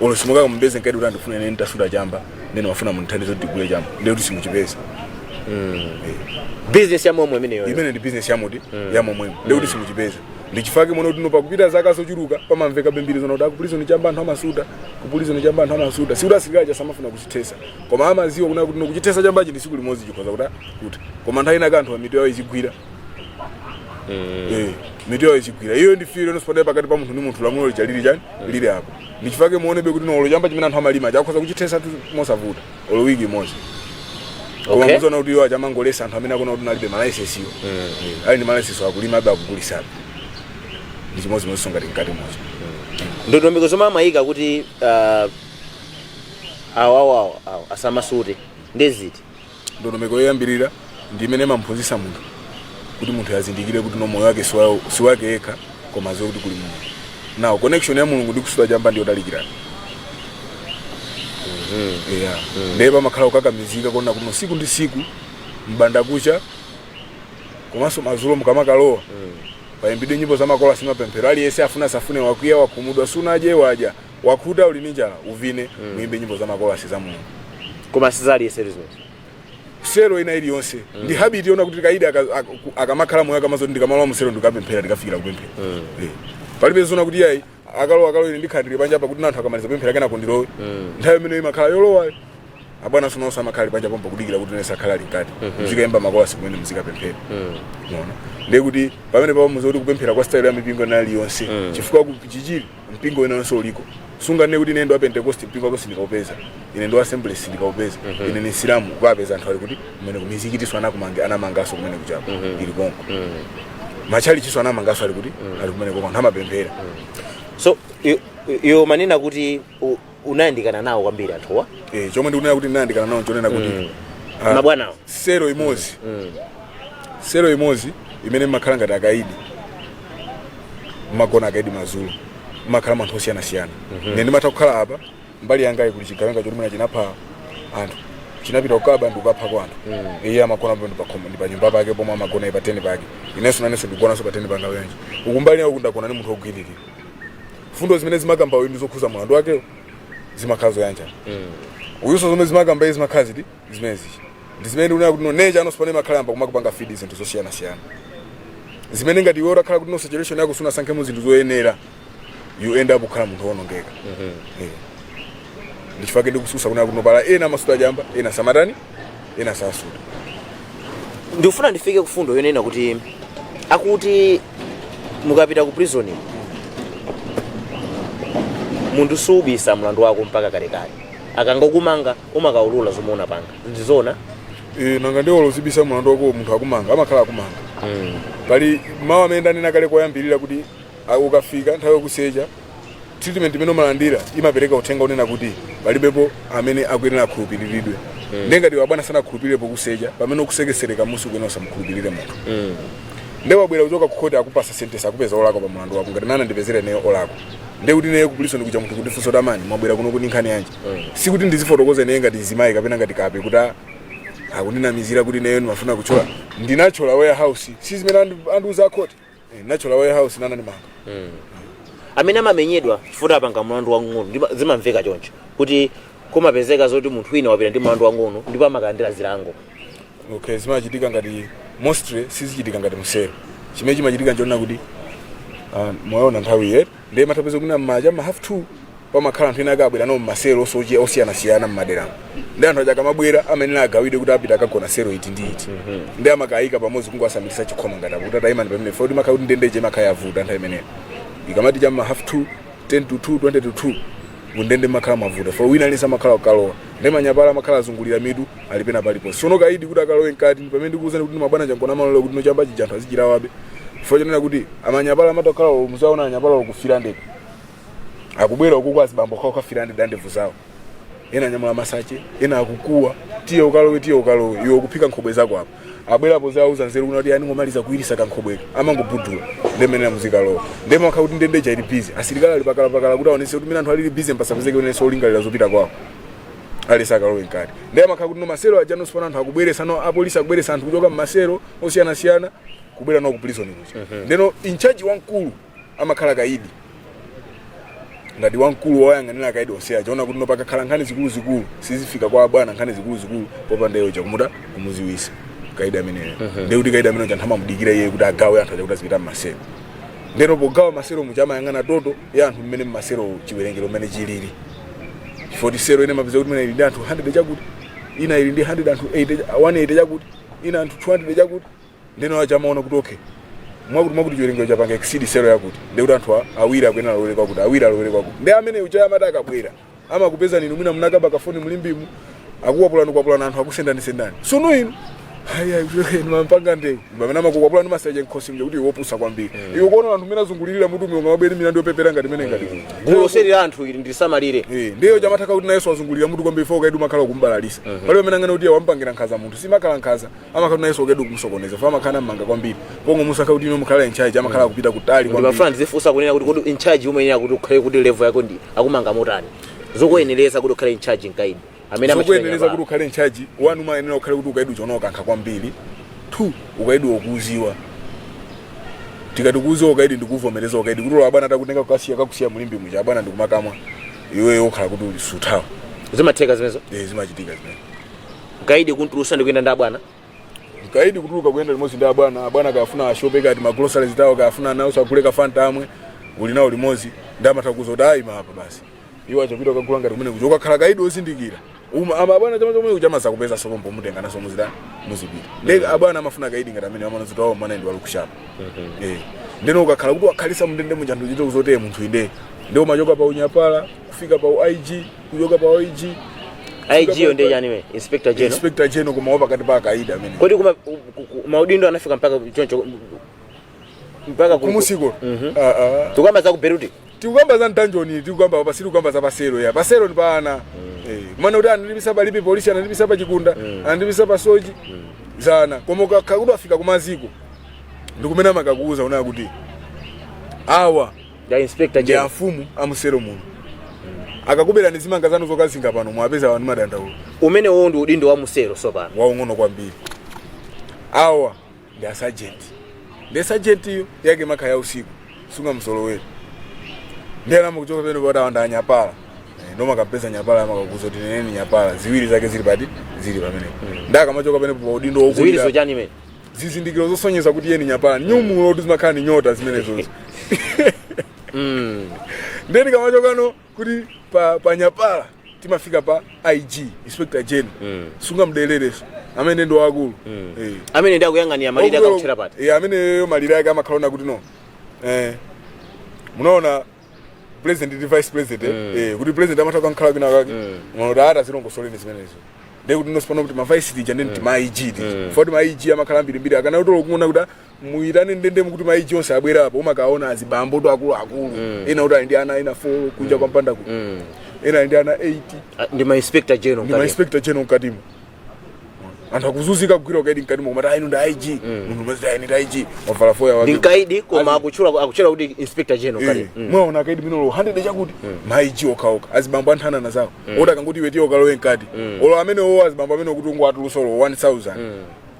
olo simukamumbeze nkaidi kuti andifuna ine nditasuta chamba, ndene mafuna mundithandize kuti tigule chamba, ndiye kuti simuchipeza. Business ya momwe imeneyo. Imene ndi business yamuti yamomwemo, ndiye kuti simuchipeza. Ndichifake muona kuti no pakupita zaka zochuluka pamamveka bembiri zona kuti akuprison chamba anthu amasuta, kuprison chamba anthu amasuta. Sikuti asilikali chasamafuna kuchithesa, koma amaziwa kuna kuti no kuchithesa chambachi ndi siku limodzi chikhoza kuti, koma nthawi ina anthu mitu yawo izigwira. Mitu yawo izigwira. Iyo ndi feel yonse pakati pa munthu ndi munthu, lamulo lija lili chani, lili apo. Ndichifake muonebe kuti no olo chamba chimene anthu amalima chakhoza kuchithesa tu mosavuta olo wiki imodzi, koma muzoona kuti iwo achamangolesa anthu amene akuona kuti nalibe malaisensiyo. Ali ndi malaisensi akulima abe, akugulisabe, ndi chimodzimodzi ngati mkati moja. Ndondomeko zomwe amayika kuti awawo awa awa asamasute ndeziti? Ndondomeko yoyambirira ndi imene imamphunzitsa munthu kuti munthu azindikire kuti no moyo wake si wake yekha, koma aziwe kuti kuli Mulungu. Now connection ya Mulungu ndi kusuta chamba ndiyo talikirana. Yeah, ndiye pamakhala kukakamizika kuona kuti no siku ndi siku mbanda kucha komanso madzulo mukamakalowa payimbidwe nyimbo za makolasi, mapemphero. Aliyense afuna safune, wakwiya, wakhumudwa, sunadye, wadya, wakhuta, uli ndi njala, uvine, muimbe nyimbo za makolasi za Mulungu. Koma sizaliyeseru zimenezo? Selo ina iliyonse ndi habit yona kuti kaidi akamakhala moyo akamazoti ndikamalowa muselo ndikapemphera, ndikafikira kupemphera. Palibe zona kuti yayi, akalowa akalowa, ine ndikhala ndili panja pakuti anthu akamaliza kupemphera kenako ndilowe. Nthawi imene imakhala yolowa, abwana sononso amakhala ali panja pompo kudikira kuti nese akhala ali mkati, mzikayimba makolasi kumene mzikapemphera. Mona ndiye kuti pamene papo muzi kuti kupemphera kwa style ya mipingo ina iliyonse, chifukwa ku Chichiri mpingo ina yonse uliko. Sunganene kuti ine ndo wa Pentecost, mpingo wako sindikaupeza, ine ndo Assemblies sindikaupeza, ine ni Silamu. Ukapeza anthu ali kuti kumene kumizikitiso anakumange anamangaso kumene kuchapo ili konko, machalichiso anamangaso ali kuti ali kumene koko, anthu amapemphera. So iwe manena kuti unayandikana nawo kwambiri anthuwa? Eh, chomwe ndikunena kuti ndinayandikana nawo chonena kuti mabwanawo. Selo imodzi, selo imodzi imene mmakhala ngati akaidi, mmagona akaidi madzulo, mmakhala anthu osiyanasiyana. Ine ndimatha kukhala apa, mbali yangayi kuli chigawenga choti mwina chinapha anthu, chinapita kukaba ndi kukaphako anthu. Iye amagona po ndi pakhomo ndi pa nyumba pake pomwe amagona pa teni pake. Inenso nanenso ndikugonanso pa teni panga wenji. Uku mbali yawo ndagona ndi munthu wogwiririra. Fundo zimene zimakamba uyu ndi zokhuza mulandu wakewo, zimakhala zoyanjana. Uyuso zomwe zimakamba izi zimakhala ziti zimene zichi ndi zimene ndikunena kuti no nature anonso pane makhala yamba kumakupanga feed zinthu zosiyanasiyana zimene ngati iwe utakhala kuti no saturation yako sunasankhemo zinthu zoyenera, you end up kukhala munthu wonongeka. Ndichifukwa ndikususa kunena kuti nopala ena amasuta chamba, ena samatani, ena sasuta. Ndikufuna ndifike kufundo yonena kuti akuti mukapita ku prison munthu suubisa mlandu wako mpaka kalekale, akangokumanga umakaulula zomwe unapanga, ndizona? Eh, nanga ndiwo lozibisa mlandu wako? Munthu akumanga amakhala akumanga. Pali mawu amene ndanena kale koyambirira kuti ukafika nthawi yokusecha, treatment imene umalandira imapereka uthenga unena kuti palibepo amene akuyenera akhulupiriridwe. Ndiye ngati wabwana sanakhulupirire pokusecha, pamene ukusekesereka musi ukuyenera usamukhulupirire munthu. Ndiye wabwera kuchoka ku khoti, akupasa sentence, akupeza olakwa pa mlandu wako, ngati nana ndipezere neyo olakwa, ndiye kuti neyo ku prison kuja munthu kundifunsa kuti amani mwabwera kuno kuti nkhani yanji, sikuti ndizifotokoze neye ngati zimayi kapena ngati kape kuti akundinamizira kuti neyo ndimafuna kuchola, ndinachola warehouse. Si zimene andiuza akhoti? Eh, ndinachola warehouse nana ndimanga. Amene amamenyedwa chifukwa apanga mlandu wang'ono, zimamveka choncho kuti kumapezeka zoti munthu wina wapita ndi mlandu wang'ono ndipo amakalandira zilango. Okay, zimachitika ngati mostly sizichitika ngati msero. Chimene chimachitika nchonena kuti mwaona nthawi iye ndiye matapeza kuna mmaja ma half two pamakhala anthu ena akabwera nawo mmasero osiyanasiyana mmaderamo, ndi anthu aja akamabwera amenene agawidwe kuti apita akagona sero iti ndi iti, ndi amakayika pamodzi kungowasamitsa chikhoma ngati apo kuti atayimani pamene foti makhala kuti ndendeche imakhala yavuta nthawi imeneyo. Ikamati cha ma half two, 10 to 2, 20 to 2, kundende makhala mavuta fo wina aliyense amakhala kukalowa, ndi manyapala amakhala azungulira mitu alipena paliponse. Sono kaidi kuti akalowe mkati, pamene ndikuwuzani kuti mabwana changona amalole kuti nochamba chija anthu azichilawabe, chifukwa chonena kuti amanyapala amatokhala muzaona anyapala kufira ndege akubwera uku kwa azibambo kwawo kafira ndi ndevu zawo. Ena anyamula masache, ena akukuwa, "Tiye ukalowe, tiye ukalowe." Iwe ukuphika nkhobwe zako apo, abwerapo zauza nzeru kuna kuti ani ngomaliza kuwirisa kankhobweka, amangobudula ndemene muzikalowa. Ndemo akha kuti ndende ili busy, asilikali ali pakalapakala kuti aonese kuti mene anthu alili busy, mpasapezeke unenso olingalira zopita kwawo, ali sakalowe mkati. Ndiye amakhala kuti no maselo aja nosipano anthu akubweresa, no apolisi akubweresa anthu kuchoka mmaselo osiyanasiyana kubwera no ku prison kuja. Ndeno in charge wamkulu amakhala kaidi, ngati wamkulu woyang'anira akaidi onse aja, ona kuti no pakakhala nkhani zikuluzikulu sizifika kwa bwana, nkhani zikuluzikulu popanda iyo chakumuta kumuziwisa kaidi ameneyo. Ndiye kuti kaidi ameneyo anthu amamudikira iye kuti agawe anthu aja kuti azipita mmaselo. Ndeno pogawa maselo muja amayang'ana total ya anthu mmene mmaselo, chiwerengero mmene chilili, chifukwa selo ine mapeza kuti mene ili ndi anthu 100 chakuti, ina ili ndi 100 anthu 80, 180 chakuti, ina anthu 200 chakuti. Ndeno aja amaona kuti okay, mwakuti mwakuti chiwerengero chapanga exceed selo yakuti, ndekuti anthu awiri akuyenera alowere kwakuti, awiri alowere kwakuti. Ndi amene uja amati akabwera amakupeza ninu mwina munakaba kafoni mulimbimu, akukwapulani kwapulani, anthu akusendani sendani sunu inu, hayi mampanga ndewu pamene amakukwapulani masache nkhosi mja kuti iwe wopusa kwambiri. Iwe kuona anthu mene azungulirira mutu mionga mabwere milandu yopepera ngati mene ngati gulu loseri la anthu ili ndilisamalire. Eh, ndiyo chamathaka kuti nayenso wazungulira mutu kwambiri, fo kaidi umakhala kumbalalisa. Palibe amene angane kuti wampangira nkhaza munthu, simakhala nkhaza, amakhala kuti nayenso ukaidi kumusokoneza, fo amakhala mmanga kwambiri pongo musakha kuti ino mukhala in charge, amakhala kupita kutali kwambiri. Ndimafuna ndizifunsa kunena kuti kodi in charge umayenera kuti ukhale kuti level yako ndi akumanga motani, zokuyenereza kuti ukhale in charge mkaidi amene amachita Zokuyenereza kuti nyapala. ukhale in charge, one, umayenera ukhale kuti ukaidi uchonoka kankha kwambiri. Two, ukaidi wokuuziwa. Tikati kuuziwa ukaidi, ndikuvomereza ukaidi kuti ulo abwana atakutenga kukasiya, kakusiya mulimbi muja, abwana ndikumakamwa, iweyo ukhala kuti uli suthawa. Zimatheka zimenezo? Eh, zimachitika zimene. Mkaidi kuntulusa ndikuyenda ndi abwana? Mkaidi kutuluka kuyenda limodzi ndi abwana, abwana kafuna ashope kati magroceries tawo, kafuna nawo sagule kafanta amwe, uli nawo limodzi, ndi amatha kuza kuti ayi mapa basi, iwo achapita kukagula ngati kumene kuja. Ukakhala kaidi ozindikira uma ama abwana chama chomwe kuja amaza kupeza sopo mpomutenga naso muzita muzipita. Ndi abwana amafuna kaidi ngati amene amaona kuti awo mwana ndi walukushapa. Eh, ndeno ukakhala kuti wakhalisa mndende muja, anthu chito kuzoteye munthu inde, ndi umachoka pa unyapala kufika pa IG, kuchoka pa IG. IG yo ndiye yani we inspector general? Inspector general, koma wapakati pa akaidi amene. Kodi kuma maudindo anafika mpaka choncho mpaka Kumusiko. Ah, ah. Tukamba za ku Beirut. Tikukamba za mtanjoni, tikukamba pa sitikukamba za pasero ya pasero ni pa ana. Eh, kumana kuti anandipisa palibe polisi, anandipisa pa chikunda, anandipisa pa soji zana, koma ukakhala kuti afika kumaziko ndikumene amakakuuza unaya kuti awa ya inspector ndi general afumu amusero muno, akakuberani zimanga zanu zokazinga pano, mwapeza wanu madandaulo. Umene wowo ndi udindo wa musero sopano. Waung'ono kwambiri. Awa ndi asajenti, ndi sajenti iyo yake makha ya usiku, sunga msoloweri. Ndi anama kuchoka pene pati awanda anyapala. Eh, ndoma kapeza nyapala, amakakuza kuti neneni nyapala ziwiri zake zili pati, zili pamenepo. Ndi akamachoka pene pa udindo Ziwiri wokulira zochani imene? Zizindikiro zosonyeza kuti iye ni nyapala, nyumulo kuti zimakhala ni nyota zimenezozo. Ndeni kamachokano kuti pa nyapala timafika pa IG, inspector general. Sunga mdelereso amene ndi wakulu. Eh. Amene ndi akuyang'anira malire akakuthera pati? Eh, ameneyo malire ake amakhala kuti no, eh, munaona president ndi vice president, eh, kuti president amatha kankhala kwina kake, mm. Ata zilongosoleni zimenezo. Ndiye kuti nosipano kuti ma vice tija ndi ma IG tija, foti ma IG amakhala mbirimbiri. Akana kuti kuona kuti muitane ndende mukuti ma IG onse abwera apo, umakaona azibambo to akulu akulu, ena kuti ali ndi ana ena 4 kunja kwa mpanda ku, ena ali ndi ana 8. Ah, ndi ma inspector general Ndi ma mkati. inspector general mkatimo. Anthu akuzunzika kugwira ukaidi mkatimo, kumati ayi ndi IG, munthu maziti ayi ndi IG, wavala foya Ndi wake. mkaidi koma akutchula kuti inspector general mkati. Mwaona akaidi minolo 100 chakuti ma IG okhaokha, azibambo anthanana zawo, oti akangoti iwe tiye ukalowe mkati, olo amene owo azibambo amene okuti ungoatulusa olo 1000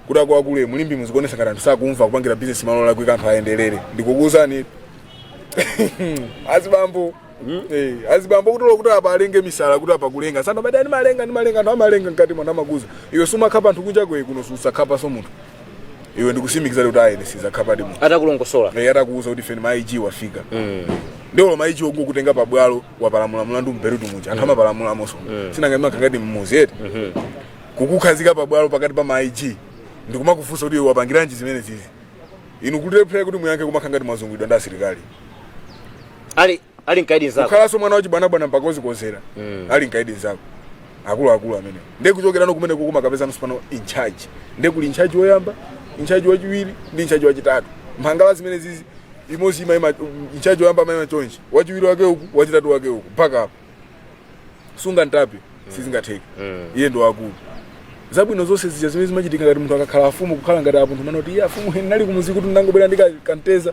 kuti akuakule mulimbi muzikuonesa ngati anthu sakumva kupangira business malo lakwika, anthu ayenderere. Ndikukuwuzani azibambo, eh, azibambo kuti kuti apa alenge misala kuti apa kulenga sana badi ani malenga ni malenga, anthu amalenga mkati mwana amakuza iwe sumakhapa anthu kunja kwe kuno susakhapa so munthu iwe ndikusimikiza kuti ayi sizakhapa di munthu. Atakulongosola. Eh, atakuuza kuti feni ma IG wafika, ndiwo ma IG ongokutenga pabwalo, wapalamula mlandu mberutu muja, anthu amapalamulamonso, sinanga imakhala mmuzi eti, kukukhazika pabwalo pakati pa ma IG ndikumakufunsa kuti iwe wapangiranji zimene zizi, inu kulephera kuti muyankhe, kumakhala ngati mwazungulidwa ndi asilikali. Ali mkaidi nzako. Kukhalanso mwana wachibwanabwana mpaka uzikozera ali mkaidi nzako, akuluakulu amene. Ndiye kuchokerano kumene kukumakapezanso pano in charge, ndiye kuli in charge woyamba, in charge wachiwiri ndi in charge wachitatu. Mphangala zimene zizi imodzi ima in charge woyamba amayima chonchi, wachiwiri wake uku, wachitatu wake uku, mpaka apo sunga ntape. Sizingatheke. Iye ndi wakulu. Zabwino zonse zija zimene zimachitika ngati munthu akakhala afumu, kukhala ngati apo munthu manoti iye afumu nali kumuzi kuti ndangobwera ndikanteza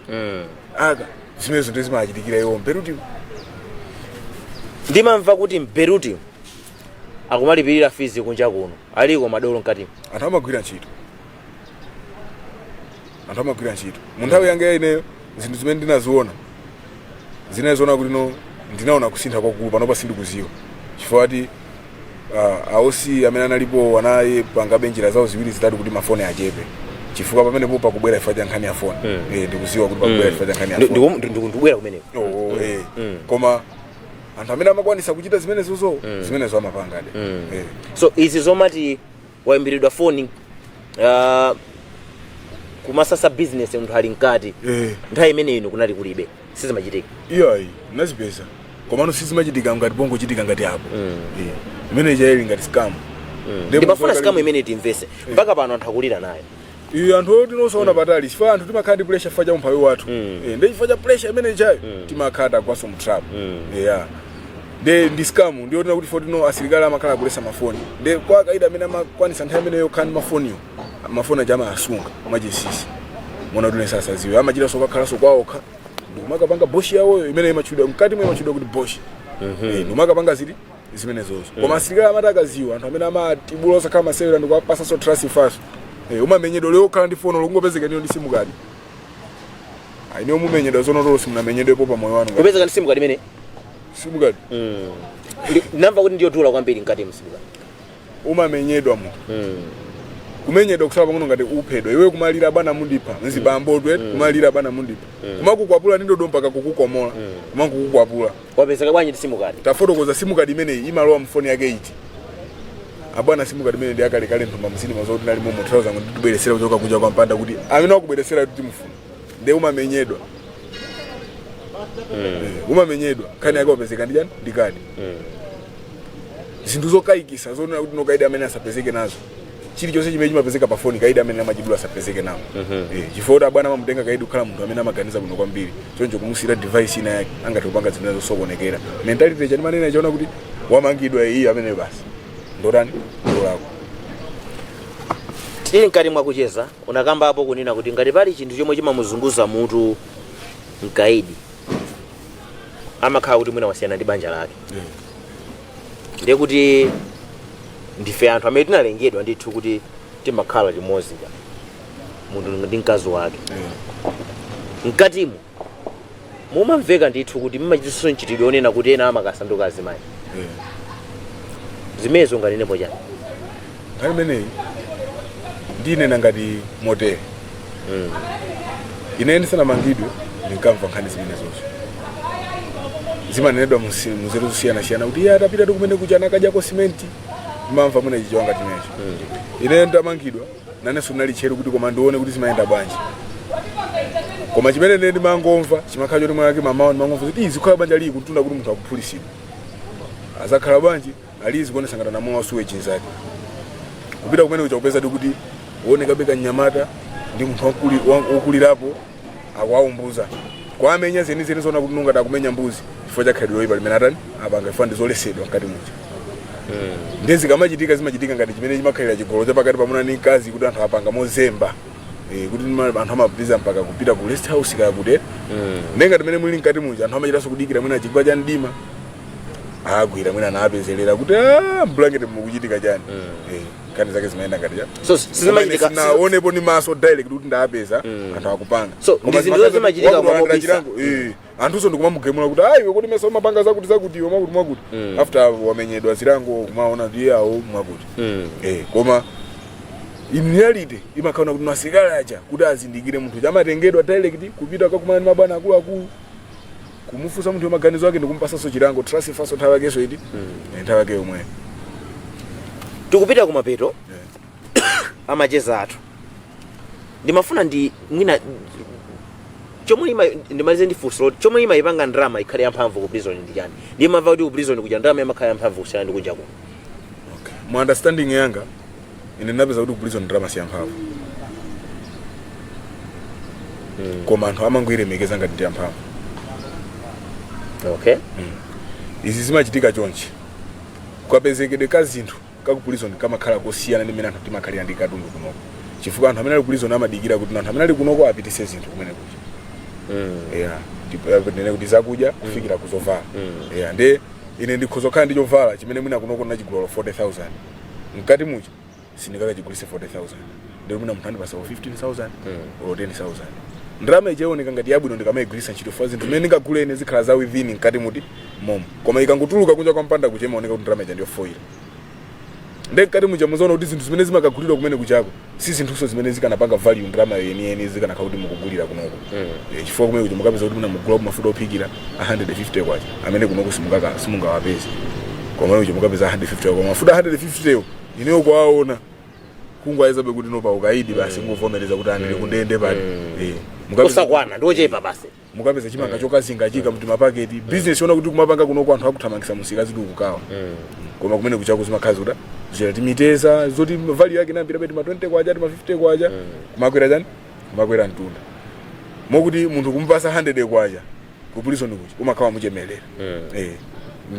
aka, zimenezo ndi zimachitikira iwo mberuti. Ndimamva kuti mberuti akumalipirira fees kunja kuno, aliko madolo mkatimo. Anthu amagwira ntchito, anthu amagwira ntchito. Mu nthawi yanga ya ineyo, zinthu zimene ndinaziona zinaziona kuti no, ndinaona kusintha kwakulu. Panopa sindikuziwa chifukwa ati aosi amene analipo anaye pangabe njira zawo ziwiri zitatu kuti mafoni achepe, chifukwa pamenepo pakubwera chifukwa cha nkhani ya foni. Ndikuziwa kuti pakubwera chifukwa cha nkhani ya foni. Ndikubwera kumeneko. Oh. Koma anthu amene amakwanisa kuchita zimenezozo, zimenezo amapangade. So izi zomati wayimbiridwa foni, kumasasa business munthu ali mkati, nthawi imene ino kunali kulibe, sizimachitika? Iyayi, nazipeza, komano sizimachitika ngati pongochitika ngati apo. Imene ichaili ngati scam. Ndiye Ndimafuna munthu scam imene timvese, mpaka pano anthu akulira nayo. Iyo anthu oti nosaona patali, chifukwa anthu timakhala ndi pressure chifukwa cha umphawi wathu. Ndi chifukwa cha pressure imene ichayo timakhala tagwaso mu trap. Yeah, nde ndi scam, ndiyo tina kuti fotino asilikali amakhala akulesa mafoni, nde kwa kaida amene amakwanisa nthawi imeneyo kukhala ndi mafoniyo, mafoni aja amasunga mwachinsinsi, mona kuti sasaziwe, amachita sokakhalaso kwaokha ndikumakapanga boshi yawoyo imene imatchudwa mkati mwe, imatchudwa kuti boshi. Ndikumakapanga ziti zimenezozo. Koma asilikali amati akaziwa, anthu amene amatibula osakhala masewera, ndikuwapasaso trust faso. Umamenyedwa leo kukhala ndi fono lokungopezeka niyo ndi SIM card iniyo, mumenyedwa zonotolo simunamenyedwepo pa moyo wanu. Kupezeka ndi SIM card imene SIM card. Ndinamva kuti ndiyodula kwambiri mkati mu SIM card. Umamenyedwa munthu, kumenyedwa kusala pang'ono ngati uphedwa. Iwe kumalira, "Bwana, mundipha." Mzibambo twe kumalira, "Bwana, mundipha." Kumakukwapula ndi ndodo mpaka kukukomola, kumakukukwapula. Wapezeka bwanji ndi SIM card? Tafotokoza, SIM card imeneyi imalowa mfoni yake iti? Abwana, SIM card imene ndi akalekale, nthumba mzini mazokuti nali momo trouser ngo nditibweresera kuchoka kunja kwa mpanda kuti amene wakubweresera kuti timufuna. Nde umamenyedwa. Umamenyedwa, nkhani yake wapezeka ndi chani? Ndi kadi. Zinthu zokayikisa zonena kuti nokaidi amene asapezeke nazo, chilichonse chimene chimapezeka pa foni, kaidi amene amachidula asapezeke nawo. Chifukwa kuti abwana amamutenga kaidi kukhala munthu amene amaganiza bwino kwambiri, choncho kumusiyira device ina yake angathe kupanga zimene zosokonekera mentality chani manene chaona kuti wamangidwa iyi amene basi ndotani ndolako. Tili mkati mwakucheza, unakambapo kunena kuti ngati pali chinthu chomwe chimamuzunguza mutu mkaidi, amakhala kuti mwina wasiyana ndi banja lake. Ndiye kuti ndife anthu amene tinalengedwa ndithu kuti timakhala limodzi ka munthu ndi mkazi wake. Mkatimo mumamveka ndithu kuti mumachitiso mchitidwe onena kuti ena amakasanduka azimayi. Zimenezo unganenepo chani? Nkhani imeneyi ndinena ngati motere. Ine ndisanamangidwe ndinkamva nkhani zimenezozo zimanenedwa munzeru zosiyanasiyana kuti iye atapita kumene kuja anakadyako simenti. Ndimamva mwina chichiwanga chimenecho. Ine ndamangidwa nanenso ndinali tcheru kuti koma ndione kuti zimayenda bwanji. Koma chimene ine ndimangomva chimakhala choti mwake mamawa ndimangomva kuti zikhala banja lili kuntunda kuti munthu akuphulisidwa, azakhala bwanji alizi kuonesa ngati anamowa wasuwe chinzake kupita kumene kuja kupeza kuti uonekabe kanyamata ndi munthu wokulirapo akuwaumbuza, kwamenya zenizeni zona kuti nungati akumenya mbuzi, chifukwa cha khalidwe loyipa limene atani apanga, chifukwa ndi zolesedwa mkati muja. Ndiye zikamachitika, zimachitika ngati chimene chimakhalira chigolo chapakati pamuna ndi mkazi, kuti anthu apanga mozemba. Kuti anthu amapitiza mpaka kupita ku rest house kaya kuti. Ndiye ngati mene muli mkati muja, anthu amachitanso kudikira mwina chigwa cha mdima, agwira mwina anapezerera kuti blanket mukuchitika chani. Nkhani zake zimayenda ngati cha So sizimachitika? Sinaonepo ndi maso direct kuti ndapeza anthu akupanga. So, Koma ndi zinthu zimakhala zimachitika wakuti walandira mobisa. chilango, anthuso ndikumamugemula kuti ayi iwe, kuti mesa umapanga zakuti zakuti, iwe mwakuti mwakuti, after wamenyedwa zilango kumaona kuti iye awo mwakuti. Koma in reality imakhala kuti asilikali aja kuti azindikire munthu chamatengedwa direct kupita kakumana ndi mabwana akuluakulu, kumufunsa munthu maganizo ake ndikumpasanso chilango, trust faso nthawi yakenso iti. Nthawi yake yomweyo. Tikupita kumapeto amacheza athu. Ndimafuna ndi mwina chomwe ima ndimalize ndi funso loti chomwe imayipanga ndalama ikhale yamphamvu ku prison ndi chani? Ndimamva kuti ku prison kuja ndalama imakhala yamphamvu kusiyana ndi kunja kuno. Okay. Mu understanding yanga ine ndinapeza kuti ku prison ndalama si yamphamvu, koma anthu amangoyilemekeza ngati ndi yamphamvu. Izi zimachitika chonchi. Kukapezekedwe ka zinthu kaku prison kamakhala kosiyana ndi mmene anthu timakhalira ndi katundu kunoko, chifukwa anthu amene ali ku prison amadikira kuti anthu amene ali kunoko apitise zinthu kumene kuja. Yeah, ndine kuti zakudya kufikira kuzovala. Yeah, nde ine ndikhoza kukhala ndi chovala chimene mwina kunoko ndinachigula 40,000, mkati muja sindingakachigulise 40,000. Ndero mwina munthu andipasa 15,000 or 10,000. Ndalama ija ioneka ngati yabwino ndikamayigwiritsa ntchito fa zinthu zimene ndingagule ine zikhala za within mkati muti momo, koma ikangotuluka kunja kwa mpanda kuja imaoneka kuti ndalama ija ndiyofoira. Nde mkati muja muzaona kuti zinthu zimene zimakagulidwa kumene kuchako si zinthuso zimene zikanapanga value ndalama yeniyeni zikanakhala kuti mukugulira kunoko. Chifukwa kumene kuja mukapeza kuti muna mugula mafuta ophikira a 150 kwacha amene kunoko simungawapeze, koma kuja mukapeza 150 koma mafuta 150 yo ineyo kwaona kungwayezabe kuti no pa ukaidi basi, ngovomereza kuti andili kundende pali. Osakwana, ndiochepa basi. Mukapeza chimanga chokazinga chika mti mapaketi, business yona kuti kumapanga kunoko anthu akuthamangisa musika zidi kukawa, koma kumene kuchako zimakhala zikuta zira timiteza zoti value yake inambira beti ma 20 kwacha, ma 50 kwacha, kumakwera chani, kumakwera mtunda, mokuti munthu kumupasa 100 kwacha ku prison kuja umakhala muchemelera.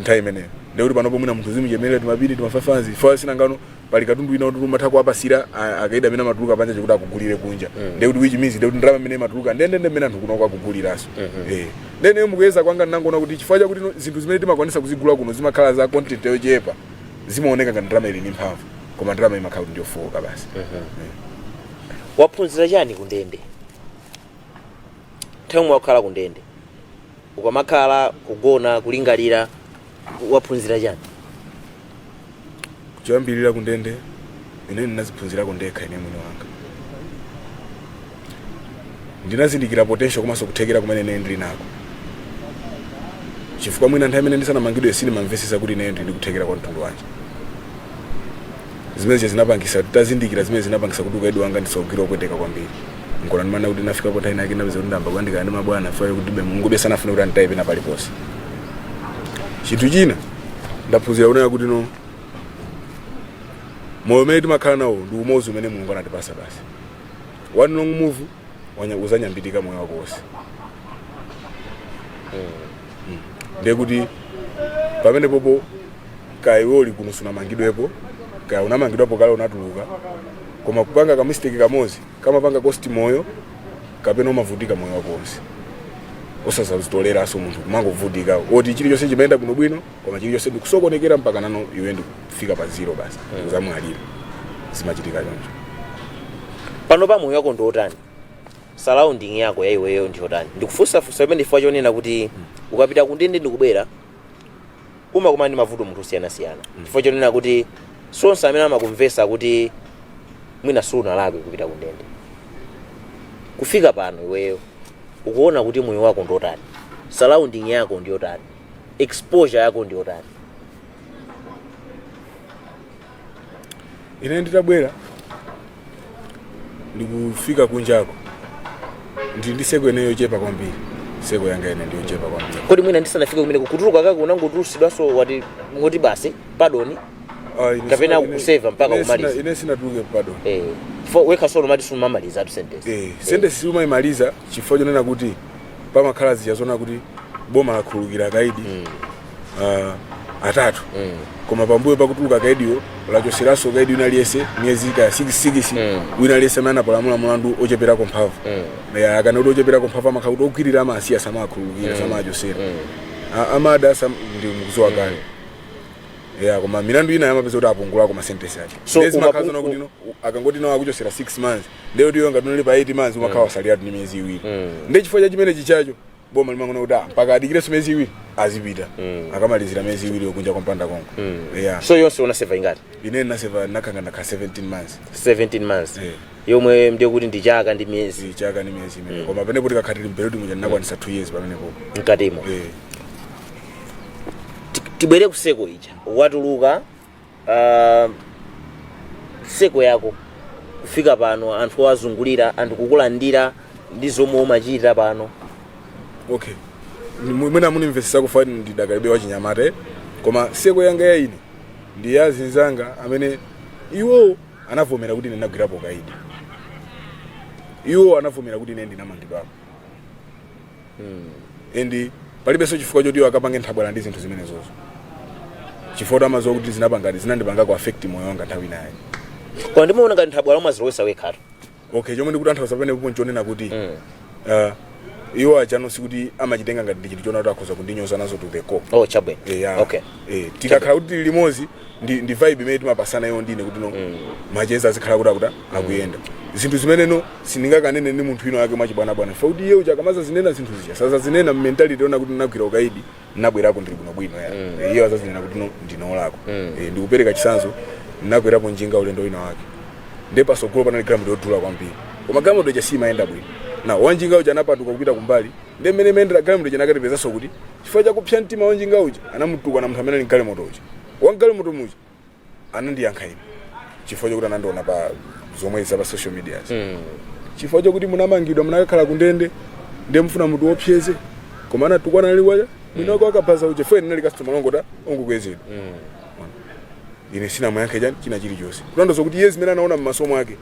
Nthawi imeneyo ndekuti panopo mwina munthu zimuchemelera timapiri timafafanzi fa sinangano pali katundu wina kuti umatha kuwapasira akaida amene amatuluka panja chikuti akugulire kunja. Ndekuti which means ndekuti ndalama imene imatuluka ndendende mmene anthu kunoko akuguliranso. Ndene mukuyeza kwanga ndinangoona kuti chifukwa chakuti zinthu zimene timakwanisa kuzigula kuno zimakhala za content yochepa, zimaoneka ngati ndalama ili ndi mphamvu, koma ndalama imakhala kuti ndiyofowoka basi. Waphunzira chani kundende? Nthawi yomwe wakhala kundende, ukamakhala kugona, kulingalira, waphunzira chani? Choyambirira, kundende ine ndinaziphunzirako ndekha ine mwini wanga. Ndinazindikira potential komanso kuthekera kumene ine ndili nako, chifukwa mwina nthawi imene ndisanamangidwe sindimamvesesa kuti ine ndili ndi kuthekera kwa mtundu wanji. Zimene zinapangisa tazindikira, zimene zinapangisa kuti ukaidi wanga ndisaugwire opweteka kwambiri. Nkona ndimana kuti nafikapo nthawi inake ndapeza kuti ndamba kuyandikana ndi mabwana fayo kuti be Mulungu be sanafune kuti anditaye pena paliponse. Chinthu china ndaphunzira kunena kuti no, moyo umene timakhala nawo ndi umodzi umene Mulungu anatipasa basi. One wrong move, uzanyambitika moyo wako wonse. Ndiye kuti pamene popo kaya iwe uli kuno sunamangidwepo, kaya unamangidwapo kale unatuluka, koma kupanga ka mistake kamodzi kamapanga cost moyo kapena umavutika moyo wako wonse osazazitoleranso. Munthu kumangovutika oti chilichonse chimayenda bwinobwino, koma chilichonse ndikusokonekera mpaka nano iwe ndikufika pa zero basi, ndikuzamwalira. Zimachitika choncho. Pano pa moyo wako ndi otani? Surrounding yako ya iweyo ndi otani? Ndikufunsafunsa pamene chifukwa chonena kuti ukapita kundende ndikubwera umakumana ndi mavuto munthu osiyanasiyana, chifukwa chonena kuti sonse amene amakumvesa kuti mwina sunalakwe kupita kundende. Kufika pano iweyo ukuona kuti moyo wako ndi otani? Surrounding yako ndi otani? Exposure yako ndi otani? Ine nditabwera ndikufika kunjako ndili ndi circle ineyo yochepa kwambiri. Circle yanga ine ndiyochepa kwambiri. Kodi mwina ndisanafike kumene, kutuluka kako unangotulusidwanso wati ngoti basi pardon? Ah, ine Kapena kuseva mpaka kumaliza. Ine sinatuluke pardon. Chifukwa wekha solo mati sumamaliza atu sentence. Sentence siumayimaliza chifukwa chonena kuti pamakhala zija zona kuti boma lakhululukira akaidi atatu, koma pambuyo pakutuluka akaidiwo lachoseranso kaidi wina aliyense miyezi kaya 6 6 wina aliyense amene anapalamula mulandu ocheperako mphamvu. Ya, akana kuti ocheperako mphamvu amakhala kuti ogwirira amasiya, samakhululukira, samachosera. Amada ndi mukuziwa kale ya, koma milandu ina yamapeza kuti apungulako ma sentence ake. So, Ndezi makhala zona kuti no, akangoti no akuchosera 6 months, ndiye kuti iwe ngati unali pa 8 months umakhala wasaliratu ndi miyezi 2. Ndiye chifukwa cha chimene chichacho boma limangona kuti mpaka adikirenso miyezi 2 azipita, akamalizira miyezi 2 yokunja kwa mpanda konko, yeah. So yonse unaseva ingati? Ine naseva nakhanga ndakha 17 months. 17 months? Eh. Yomwe ndiye kuti ndi chaka ndi miyezi. Chaka ndi miyezi imene, koma pamenepo tikakhatiri mperodi muja ndinakwanisa 2 years pamenepo. Mkatimo? Eh. Tibwere ku circle ija. Watuluka, circle yako kufika pano, anthu azungulira, anthu kukulandira ndi zomwe umachita pano? Okay, mwina munimvesesa kufa ndidakalibe wachinyamata, koma circle yanga ya ine ndi ya zinzanga amene iwo anavomera kuti ine ndinagwirapo kaidi, iwo anavomera kuti ine ndinamangidwapo, and palibenso chifukwa choti iwo akapange nthabwala ndi zinthu zimenezozo. Chifukwa amaziwa kuti zinapangati zinandipangako affect moyo wanga nthawi inayi. Koma ndimaona ngati nthabwala umazilowesa wekhatu. Okay, chomwe ndikutanthauza pamenepo nchonena kuti iwo achano sikuti amachitenga ngati ndi chinthu chona kuti akhoza kundinyoza nazo to the core. Oh, chabwino. Yeah. Okay. Tikakhala kuti tili limodzi, ndi vibe imene timapasana iyo ndine kuti no macheza azikhala kuti akuta akuyenda zinthu zimene no sindingakanene ndi munthu ino ake mwachibwanabwana fa kuti iye uja akamaza zinena zinthu zija sazazinena mmentality ona kuti ndinagwira ukaidi, ndinabwerako ndili bwinobwino ya. Iye azazinena kuti no ndinolako. Ndikupereka chitsanzo, ndinakwerapo njinga ulendo wina wake, ndiye pasogolo panali galimoto yodula kwambiri, koma galimoto ija simayenda bwino na wanjinga uja anapatuka kupita kumbali, ndiye mmene imayendera galimoto ija nakatipezanso kuti chifukwa chakupsa mtima wanjinga uja anamutukwana munthu amene ali mgalimoto uja. Wamgalimoto muja anandiyankha ine chifukwa chokuti anandiona pa zomwe za pa social media, chifukwa chokuti munamangidwa, munakakhala kundende, ndiye mufuna munthu wopyeze. Koma anatukwana nali waja mwina wake wakaphaza uja fwe ndinali customer longota ongokwezedwa. Ine sinamuyankhe chani china chilichonse, kutanthauza kuti iye zimene anaona m'maso mwake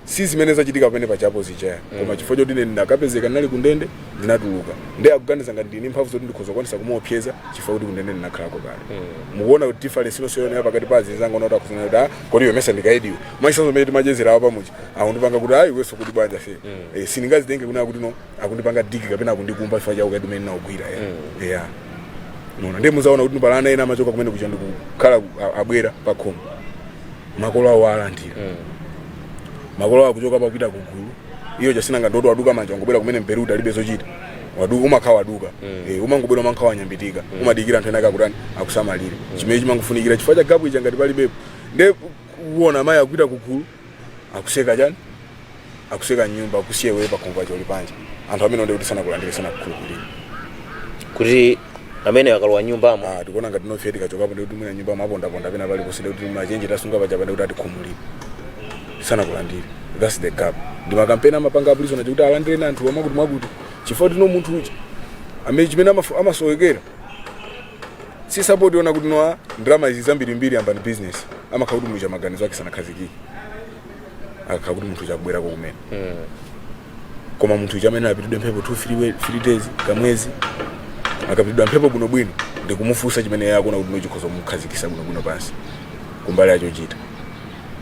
si zimene zachitika pamene pachapo zichaya. Koma chifukwa choti ine ndakapezeka ndinali kundende, ndinatuluka, ndiye akuganiza ngati ndini mphamvu zoti ndikhoza kukwanisa kumuopseza chifukwa kuti kundende ndinakhalako kale. Mukuona kuti difference inonso yonera pakati pa azinzanga ona kuti akuzana kuti, "Ah, kodi iwe mesa ndikaidiwe?" Mwachisanzo mmene timachezera awo pamuchi akundipanga kuti, "Ayi, iwenso kuti bwanja fe?" Sindingazitenge kunena kuti no akundipanga dig kapena akundikumba chifukwa cha ukaidi umene naugwira ya. Yeah, nona ndiye muzaona kuti pala ana ena amachoka kumene kuja ndikukhala abwera pa khomo, makolo awo alandira, makolo awo akuchoka pakupita kugulu, iyo chasinanga ndoto waduka manja, ungobwera kumene mperuti alibe zochita, waduka, umakhala waduka, umangobwera umankha wanyambitika, umadikira anthu ena akakutani akusamalire. Chimene chimangofunikira chifukwa cha gap ija ngati palibepo, nde kuona amayi akupita kugulu, akuseka chani, akuseka nyumba, akusiye wewe pakhomo pacho uli panja. Anthu amene onde kuti sanakulandire, sanakukhulupirire. Kuti amene akalowa nyumbamo. Ah, tikuona ngati nofe tikachokapo ndikuti mwina nyumba mapondaponda pena paliponse, ndikuti machenje tasunga paja, ndikuti atikhumulire, sanakulandire. That's the gap. Ndi makampeni amapanga apolisi nacho kuti alandire anthu mwakuti mwakuti, chifukwa tino munthu uja amene chimene amasowekera si support yona kuti noa ndalama izi zambirimbiri ambani business, amakhala kuti munthu maganizo ake sanakhazikike, akakhala kuti munthu chakubwerako kumene. Koma munthu uja amene apitidwe mphepo 2 3 days, kamwezi, akapitidwa mphepo bwinobwino ndikumufunsa chimene iye akuona kuti nochikhoza kumukhazikisa bwinobwino pansi kumbali yachochita,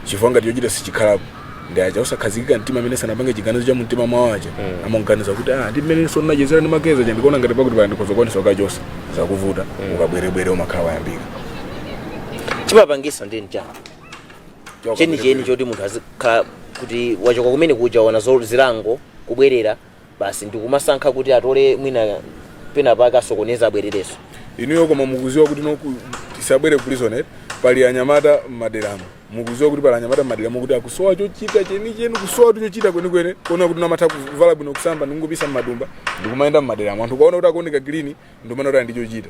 chifukwa ngati chochita sichikhalapo ndi aja osakhazikika mtima amene sanapange chiganizo cha mumtima mwawo aja, amaganiza kuti, "Ah, ndi mmene so ndinachezera ndi mageza cha ndikuona ngati pakuti pali ndikhoza kukwanisa kukachosa." Zakuvuta, ukabwerebwere umakhala wayambika. Chimapangisa ndi nchani chenicheni choti munthu azikhala kuti wachoka kumene kuja, wana zilango, kubwerera basi ndikumasankha kuti atole mwina pena pake asokoneza, abwererenso? Inuyo koma mukuziwa kuti no tisabwere ku prison, eh? Pali anyamata mmaderamo, mukuziwa kuti pali anyamata mmaderamo kuti akusowa chochita chenicheni, kusowa chochita kwenikweni, kuona kuti namatha kuvala bwino, kusamba, ndikungopisa mmadumba ndikumayenda mmaderamo, anthu kuona kuti akuoneka clean, ndimana kuti ali ndi chochita,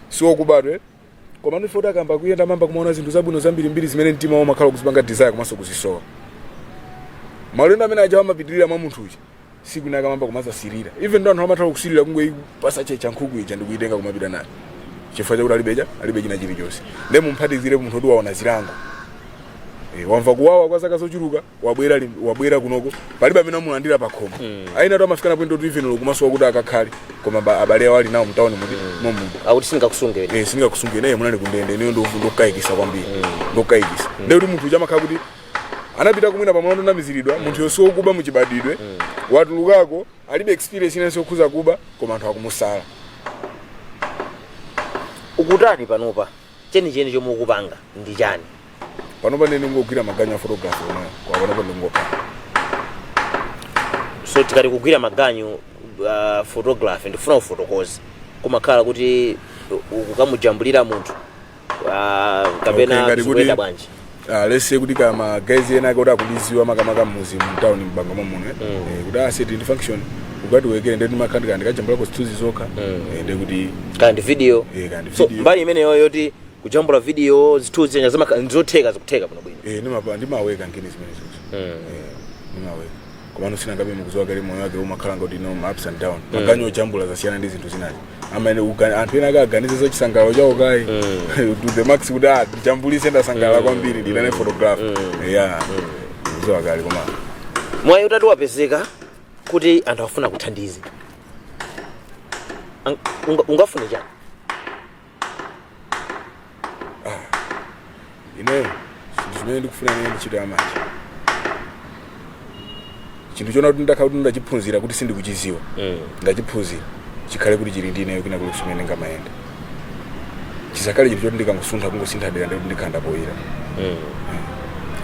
siwokubadwe. Koma ndife kuti akamba kuyenda mamba kumaona zinthu zabwino zambirimbiri zimene mtima wawo umakhala kuzipanga desire komanso kuzisowa. Maulendo amene aja amapitirira mwa munthu uja, siku ina akamamba kumazasirira, even though anthu amatha kusirira kungoipasa checha nkhuku ija ndikuitenga kumapita nayo, chifukwa chakuti alibecha, alibe china chilichonse. Nde mumphatizire munthu kuti waona zilango, wamva kuwawa kwa zaka zochuluka, wabwera wabwera kunoko, palibe amene amulandira pakhomo. Aina to amafika na point kuti even kumasowa kuti akakhale, koma abale awo ali nawo mtawuni muti momuno. Akuti sindingakusunge. Sindingakusunge naye, munali kundende ineyo ndokayikisa kwambiri, ndokayikisa. Ndiye kuti munthu uja amakhala kuti anapita kumwina pamulandu namiziridwa, munthu yonse wokuba muchibadidwe, watulukako alibe experience inenso yokhuza kuba, koma anthu akumusala. Ukutani panopa? Chenicheni chomwe ukupanga ndi chani? Panopa ndine ndingogwira maganyu a photography omweyo, kwa panopa ndingokhala. So tikati kugwira maganyu photography, ndifuna ufotokoze, kumakhala kuti ukukamujambulira munthu kapena Okay, ngati zikuyenda kuti- bwanji? Let's say kuti kama guys ena ake kuti akundiziwa makamaka mmuzi mtown mbanga muno, kuti aseti ndi function ukatiwekere, ndi ndimakhala ndikajambulako zithunzi zokha, ndi kuti Kandi video? Kandi So video. mbali imeneyo yoti kujambula video, zithunzi ndizotheka, zikutheka bwino bwino? Ndimaweka ngini zimene zozo. Ndimaweka, komano sinangabe mukuziwa kale moyo wake umakhala ngati no ma ups and down. Maganyu ojambula zasiyana ndi zinthu zinazi amene anthu ena akaganiza za chisangalalo chawo kayi to the max kuti, "Ah, ndijambulise, ndasangalala kwambiri, ndinane photographer." Yeah, mukuziwa kale, koma Mwayi utati wapezeka kuti anthu afuna kuthandize, ungafune chani? Ah, Ineyo chinthu chimene ndikufuna ine, ntchito ya manja, chinthu chona kuti ndakhala kuti ndachiphunzira, kuti sindikuchiziwa, ndachiphunzira, chikhale kuti chili ndi ineyo kwina kuli kumene ngamayenda. Chisakhale chinthu choti ndikangosuntha, kungosintha dera, ndikuti ndikhala ndapoyira.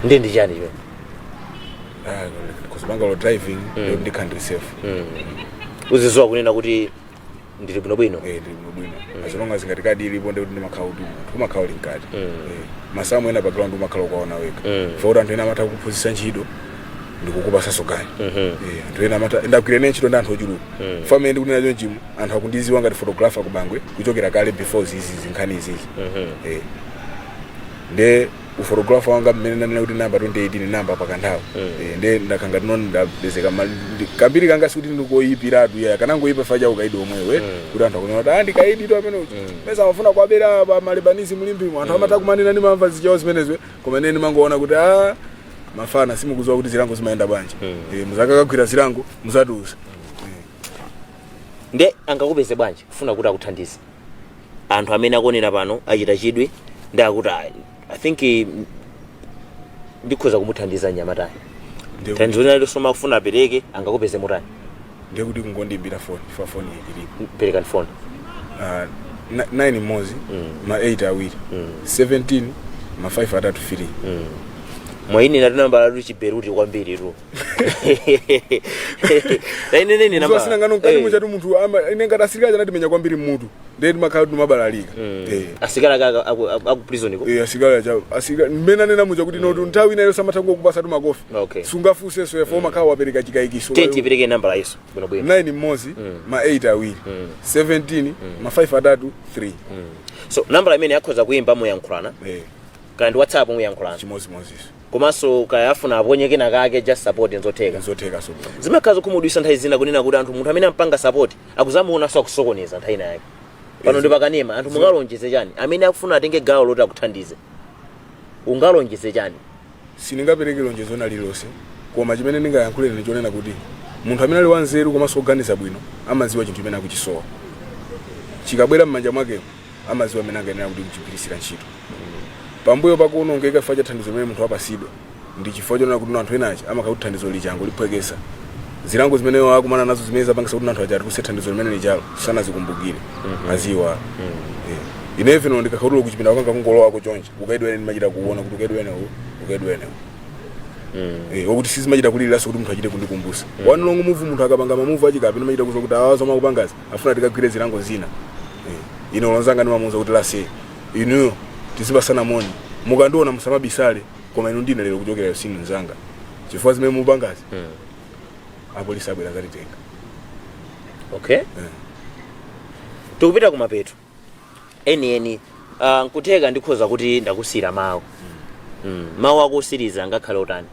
Ndi chani chimene? Kuzipanga lo driving, ndikuti ndikhala ndili safe. Uziziwa kunena kuti ndili bwinobwino. Eh, ndili bwinobwino, as long as ngati kadi ilipo, ndikuti ndimakhala kuti munthu umakhala uli mkati. Eh, masamu ena pa ground umakhala ukaona wekha, kuti anthu ena amatha kuphunzitsa ntchito ndikukupasaso ganyu. Eh, anthu ena amatha, ndagwira ine ntchito ndi anthu ochuluka. Famene ndikunena chonchimu, anthu akundiziwa ngati photographer kubangwe kuchokera kale, before zizi zinkhani izizi. Eh, nde uphotographer wanga mmene nanena kuti namba 2018, namba pakanthawi. Eh, nde ndakhanga tino ndapezeka kambiri kanga, sikuti ndikoyipiratu ya kanangoyipa faja ukaidi omwewe, kuti anthu akunena kuti ah, ndikaidi tu amene uja, mesa amafuna kuwabera pa malebanisi mulimbimo. Anthu amatha kumanena, ndimamva zichawo zimenezwe, koma ine ndimangoona kuti ah, mafana simukuziwa kuti zilango zimayenda bwanji. Eh, muzakakagwira zilango muzatiuza. Nde angakupeze bwanji kufuna kuti akuthandize? Anthu amene akuonera pano achita chidwi ndi akuti, "Ah, I think ndikhoza kumuthandiza mnyamatayo." Thandizo lina lililonse akufuna apereke, angakupeze mutani? Ndiye kuti kungondiimbira foni, fa foni ilipo. Perekani foni. 9 mmodzi, ma 8 awiri, 17, ma 5 atatu, 3. Mwaine natu nambala tu chiberuti kwambiri tu, taineneni nambala. Sinangano mkati muchatu munthu ine ngati asilikali anatimenya kwambiri mmutu, ndiye timakhala timabalalika. Eh. Asikali ake aku prison ko? Eh, asilikali acha, asilikali mmene anena muja kuti notu nthawi inayo samatha kukupasa tu makofi. Sungafunsenso efo, umakhala wapereka chikayikiso. Tenti ipereke nambala iso bwinobwino. 9 mmodzi, ma 8 awiri, 17, ma 5 atatu, 3. So nambala imene akhoza kuyimba muyankhulana, Eh. kaya ndi WhatsApp muyankhulana. Chimodzimodziso. Komanso kaya afuna aponye kena kake, just support, nzotheka. Nzotheka so. Zimakhala zokhumudwitsa nthawi zina kunena kuti anthu, munthu amene ampanga support akuzamuonanso akusokoneza nthawi ina yake. Pano ndi pakanema, anthu mungalonjeze chani amene akufuna atenge gawo loti akuthandize? Ungalonjeze chani? Sindingapereke lonjezo na lililonse, koma chimene ndingayankhule ndi chonena kuti munthu amene ali wanzeru komanso oganiza bwino amadziwa chinthu chimene akuchisowa, chikabwera m'manja mwakemo amadziwa amene angayenera kuti kuchigwirisira ntchito. Pambuyo pakuonongeka chifukwa cha thandizo limene munthu apasidwa, ndi chifukwa chonena kuti anthu ena aja amakhala kuti thandizo lichango liphwekesa zilango zimene iwo akumana nazo, zimene zapangisa kuti anthu aja atuluse thandizo limene lijalo, sanazikumbukire, aziwa. Eh. Ine even ndikakhautula kuchipinda kwanga, kungolowako chonchi, ukaidwa ene ndimachita kuona kuti ukaidwa enewo, ukaidwa enewo. Eh, wakuti sizimachita kuliliranso kuti munthu achite kundikumbusa. One wrong move, munthu akapanga mamove achikapi, ndimachita kuza kuti awa zomwe akupangazi afuna tikagwire zilango zina. Eh, ine ulonzanga ndimamuuza kuti lase inuyo tizipasana moni, mukandiona musamabisale, koma inu ndine lero kuchokera sinu nzanga, chifukwa zimene mupangazi, apolisi abwera zatitenga. Okay, tikupita kumapeto enieni. Nkutheka ndikhoza kuti ndakusiyira mawu. Mawu akusiriza ngakhale otani,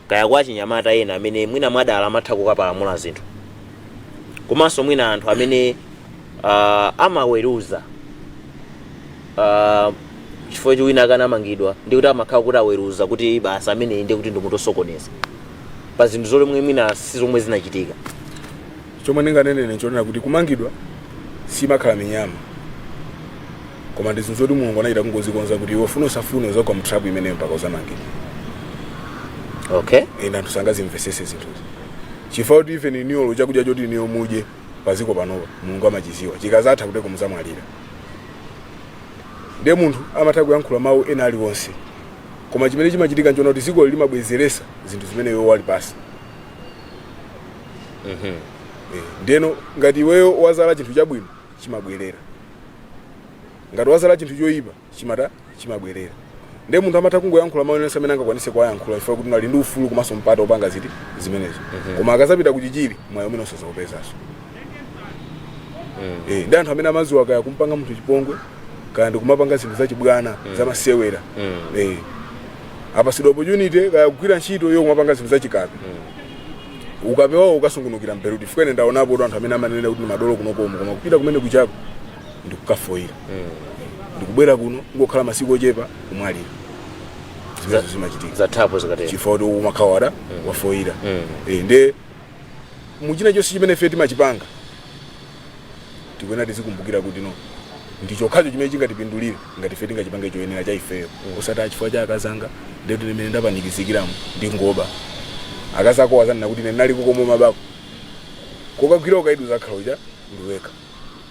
kaya kwa chinyamata ena amene mwina mwadala amatha kukapalamula zinthu, komanso mwina anthu amene amaweruza chifukwa choti wina akanamangidwa, ndi kuti amakhala kuti aweruza kuti basa ameneyi ndiye kuti ndi munthu osokoneza pa zinthu zomwe mwina si zomwe zinachitika. Chomwe ndinganenene nchonena kuti kumangidwa simakhala minyama, koma ndi zinthu zoti Mulungu anachita kungozikonza kuti iwe ufune usafune uzagwa mtrap imeneyo mpaka uzamangidwa. Ende anthu sangazimvesese zinthuzi, chifukwa kuti even iniyo chakudya choti iniyo mudye paziko panopa Mulungu amachiziwa, chikazatha kuteko muzamwalira. Ndiye munthu amatha kuyankhula mawu ena aliwonse, koma chimene chimachitika nchona kuti ziko limabwezeresa zinthu zimene iwe wali pasi. Eh, ndeno ngati iweyo wazala chinthu chabwino, chimabwerera. Ngati wazala chinthu choyipa, chimata chimabwerera. Ndiye munthu amatha kungoyankhula mawu onse amene angakwanise kuwayankhula, chifukwa kuti ali ndi ufulu komanso mpata opanga ziti zimenezo, koma akazapita kuchichiri, mwayi umene usazawupezanso. Eh, ndi anthu amene amaziwa kaya kumpanga munthu chipongwe, kaya ndikumapanga zinthu zachibwana, zamasewera. Eh, apasidwa opportunity kaya kugwira ntchito iyo, kumapanga zinthu zachikape, ukape wawo ukasungunukira mperuti. Fika ine ndaonapo kuti anthu amene amanena kuti ndi madolo kunokomo, koma kupita kumene kuchako ndikukafoira, ndikubwera kuno ngokhala masiku ochepa, kumwalira. Zimenezo zimachitika. Zathapo zikatero. Chifukwa kuti umakhawada wafoira. Eh, nde muchina chonse chimene ife timachipanga, tikuyenera tizikumbukira kuti no, Ndi chokhacho chimene chingatipindulire ngati ife tingachipange choyenera cha ifeyo, osati achifukwa cha akazanga ndekuti limene ndapanikizikiramo ndi ngoba. Akazako azanena kuti ine ndinali kukomo mabako kokagwira ukaidu zakhala uja ndiweka.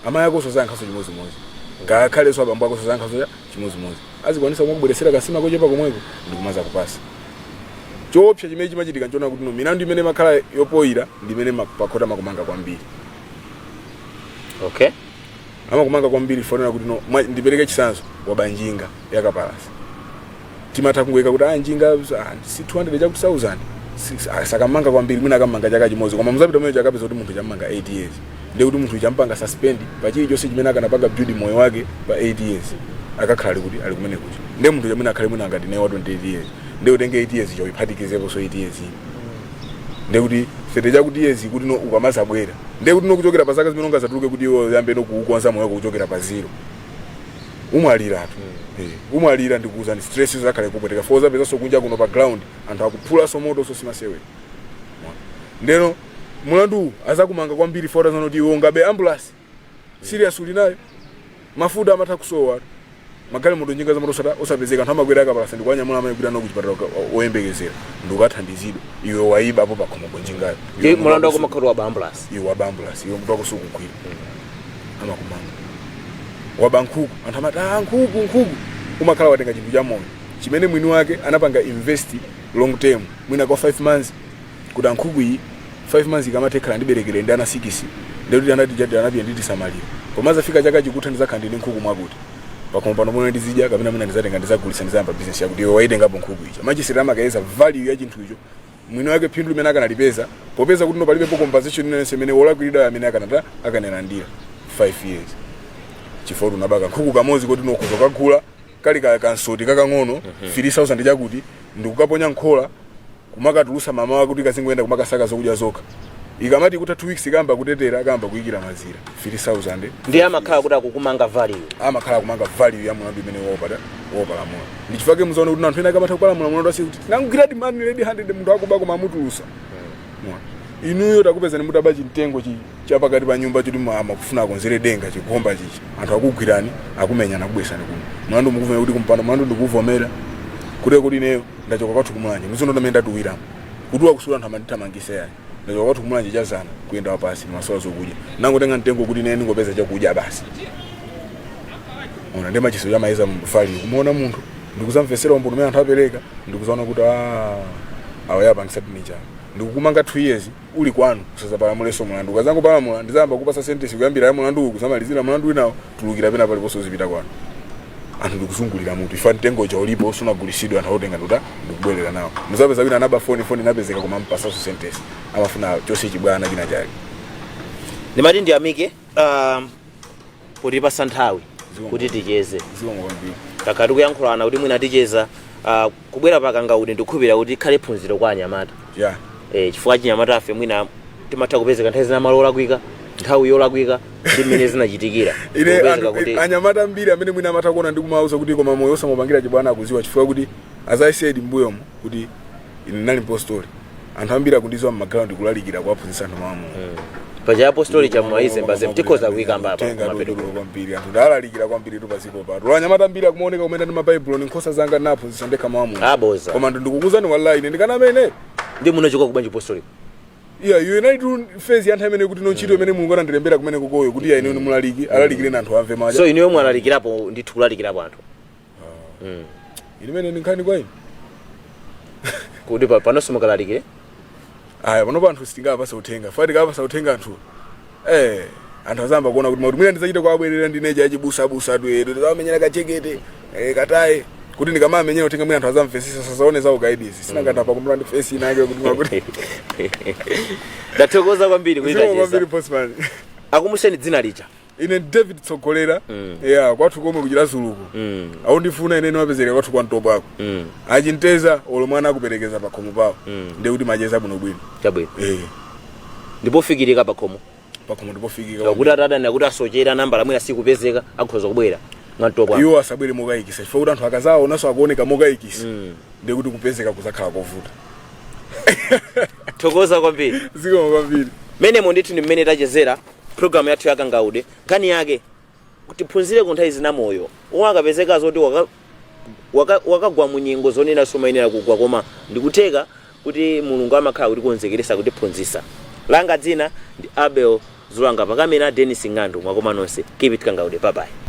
Amayi akonso zayankhaso chimodzimodzi, ngakhalenso abambo akonso zayankhaso chimodzimodzi. Azikwanisa kumabweresera kasima kochepa komweko ndikumaza kupasa. Choopsa chimene chimachitika nchona kuti no milandu imene makhala yopoyira ndi imene pakhota makumanga kwambiri. Amakumanga kwambiri fonera kuti no ndipereke chitsanzo, waba njinga yakapalasa, timatha kungoyika kuti njinga si 200 chakuti 1000. Sakamanga kwambiri, mwina akamanga chaka chimodzi, koma muzapita mweyo chakapeza kuti munthu chammanga 8 years. Ndiye kuti munthu champanga suspend pa chilichonse chimene akanapanga build moyo wake pa 8 years, akakhala ali kuti ali kumene kuja. Ndiye munthu chamene akhale mwina ngati naye wa 28 years, ndiye utenge 8 years choiphatikizepo, so 8 years iyi ndiye kuti 30 chakuti years kuti no ukamazabwera, ndiye kuti no kuchokera pa zaka zimene ungazatuluke kuti iwe uyambe no kuukonza moyo wako kuchokera pa zero, umwaliratu. Umwalira, ndikuwuzani, stress zakhale kupweteka fo zapezanso kunja kuno pa ground anthu akuphulaso moto, so simasewera. Ndeno mulandu azakumanga kwambiri fotazana kuti iwe ungabe ambulance serious uli nayo, mafuta amatha kusowa, magalimoto njinga zamoto osapezeka, anthu amakwera akapalasa ndikuwanyamula amayigwira no kuchipatala oyembekezera ndikukathandizidwa. Iwe wayiba apo pakhomopo njingayo. Iwe mulandu wako makhala waba ambulance. Iwe waba ambulance, iwe mutu wako sukugwira, amakumanga. Waba nkhuku, anthu amati nkhuku, nkhuku, umakhala watenga chinthu cha moyo chimene mwini wake anapanga invest long term, mwina kwa 5 months, kuti ankhuku iyi 5 months ikamatha ikhala ndiberekere ndi ana 6, ndekuti anati chati anapiye nditisamalira, koma zafika chaka chikutha ndizakhala ndine nkhuku mwakuti pakhomo pano momwe ndizidya, kapena mwina ndizatenga ndizagulitsa, ndizayamba business yakuti. Iwe waitengapo nkhuku icha, machisiri amakayeza value ya chinthu icho, mwini wake phindu limene akanalipeza, popeza kuti no palibepo compensation iliyonse imene wolakwiridwa amene akanata akanalandira 5 years, chifukwa kuti unabaka nkhuku kamodzi kuti nokhoza kagula kali ka kansoti kakang'ono 3000 chakuti, ndikukaponya nkhola kumakatulusa mama wake kuti kazingoenda kumakasaka zokudya zokha, ikamati kutha 2 weeks kamba kutetera kamba kuyikira mazira, 3000. Ndiye amakhala kuti akukumanga value. Amakhala kumanga value ya mulandu imene wopada wopalamula. Ndi chifukwa muzaona kuti anthu ena akamatha kupalamula mulandu asi kuti tinangwira man red handed munthu akuba koma amutulusa. Mwa. Inuyo takupezani mutaba chimtengo chapakati pa nyumba choti amakufuna akonzere denga, chigomba chichi, anthu akugwirani, akumenyana, akubwesani kuno. Mulandu mukuvomera kuti kumpando mulandu ndikuvomera kuti ineyo ndachoka kwathu kumulanje, muzondo ndamene ndatuwiramo kuti wakusula anthu amandithamangisa yani, ndachoka kwathu kumulanje chazana kuyenda wapasi masowa zokudya, nangotenga mtengo kuti ine ndingopeza chakudya basi. Ona ndi machiso chamayeza value kumuona munthu ndikuzamvesera umboni umene anthu apereka, ndikuzaona kuti awa yapangisa tinicha, ndikukumanga 2 years uli kwanu usazapalamulenso mulandu. Ukazangopalamula ndizayamba kupasa sentence kuyambira ya mulandu uku kuzamalizira mulandu winawo, tulukira pena paliponse uzipita kwanu. Anthu ndikuzungulira mutu ifa mtengo uja ulipo usunagulisidwe, anthu autenga nduta ndikubwerera nawo. Muzapeza wina anaba foni, foni inapezeka koma mpasaso sentence, amafuna chose chibwana china chake. Ndimati ndiyamike potipasa nthawi kuti ticheze. Zikomo kwambiri. Takhala tikuyankhulana kuti mwina ticheza, kubwera pakangaude ndikukhulupirira kuti ikhale phunziro kwa anyamata. Chifukwa chinyamata afe mwina timatha kupezeka nthawi zina malo olakwika, nthawi yolakwika, ndi mmene zinachitikira. Ine Kupezeka anthu kuti anyamata ambiri amene mwina amatha kuona ndikumauza kuti koma moyo osamupangira chibwana akuziwa, chifukwa kuti as I said mbuyomo kuti ine ndinali mpostoli, anthu ambiri akundiziwa mmaground kulalikira, kuwaphunzitsa anthu mawu a Mulungu. Paja apostoli chamwaizembazembe tikhoza kuyikamba apa Tenga kumapeto. tutulo kwambiri, anthu ndalalikira kwambiri tu paziko patu. Anyamata ambiri akumaoneka kumene ndi mabaibulo ni nkhosa zanga, ndinaphunzitsa ndekha mawu a Mulungu. Aboza. Koma ndikukuuzani wallahi, ine ndikanamene Ndi munachoka kubwanji apostoli? Iya, iyo inali tu phase ya nthawi imene kuti no ntchito imene Mulungu anandilembera kumene kukoyo kuti iya ine mulaliki alalikire na anthu amve maja. So inuyo mwalalikirapo ndithu, kulalikirapo anthu? Ine imene ndi nkhani kwa ine. Kuti panonso mukalalikire? Aya, panopa anthu sitingapasa uthenga, fa tikapasa uthenga anthu anthu azamba kuona kuti mauti mwina ndizachita kuabwerera ndineja achibusabusa tu edu ndizamenyera kachekete kataye kuti ndikamamenyera uthenga mwina anthu azamvesesa sazaone zawo kaidizi sinangati pa kumula ndi face inake kuti makuti. Ndathokoza kwambiri kuti Zikomo tacheza. kwambiri, postman. Akumuseni dzina lija. Ine David Tsogolera. Yeah, kwathu komwe kuchira Zuluku. Aundifuna ine nimapezeka kwathu kwa Mtopako. Achinteza olo mwana akuperekeza pakhomo pawo. Ndiye kuti macheza bwinobwino. Chabwino. Eh. Ndipo fikirika pakhomo? Pakhomo ndipofikika. Kuti atadani kuti asochera nambala mwina sikupezeka, akhoza kubwera mwamtopwa? Iwo asabwere mokayikisa, chifukwa kuti anthu akazaonanso akuoneka mokayikisa, ndiye kuti kupezeka kuzakhala kovuta. Thokoza kwambiri. Zikomo kwambiri. Menemo ndithu ndi mmene tachezera programu yathu ya Kangaude. Nkhani yake Tiphunzire ku nthawi zina moyo umwe akapezeka zoti wakagwa mu nyengo zonena sumayenera kugwa, koma ndikutheka kuti Mulungu amakhala kutikonzekeresa, kutiphunzitsa. Langa dzina ndi Abel Zulanga, pakamera Denis Ng'andu. Mwakoma nonse. Keep it Kangaude. Bye bye.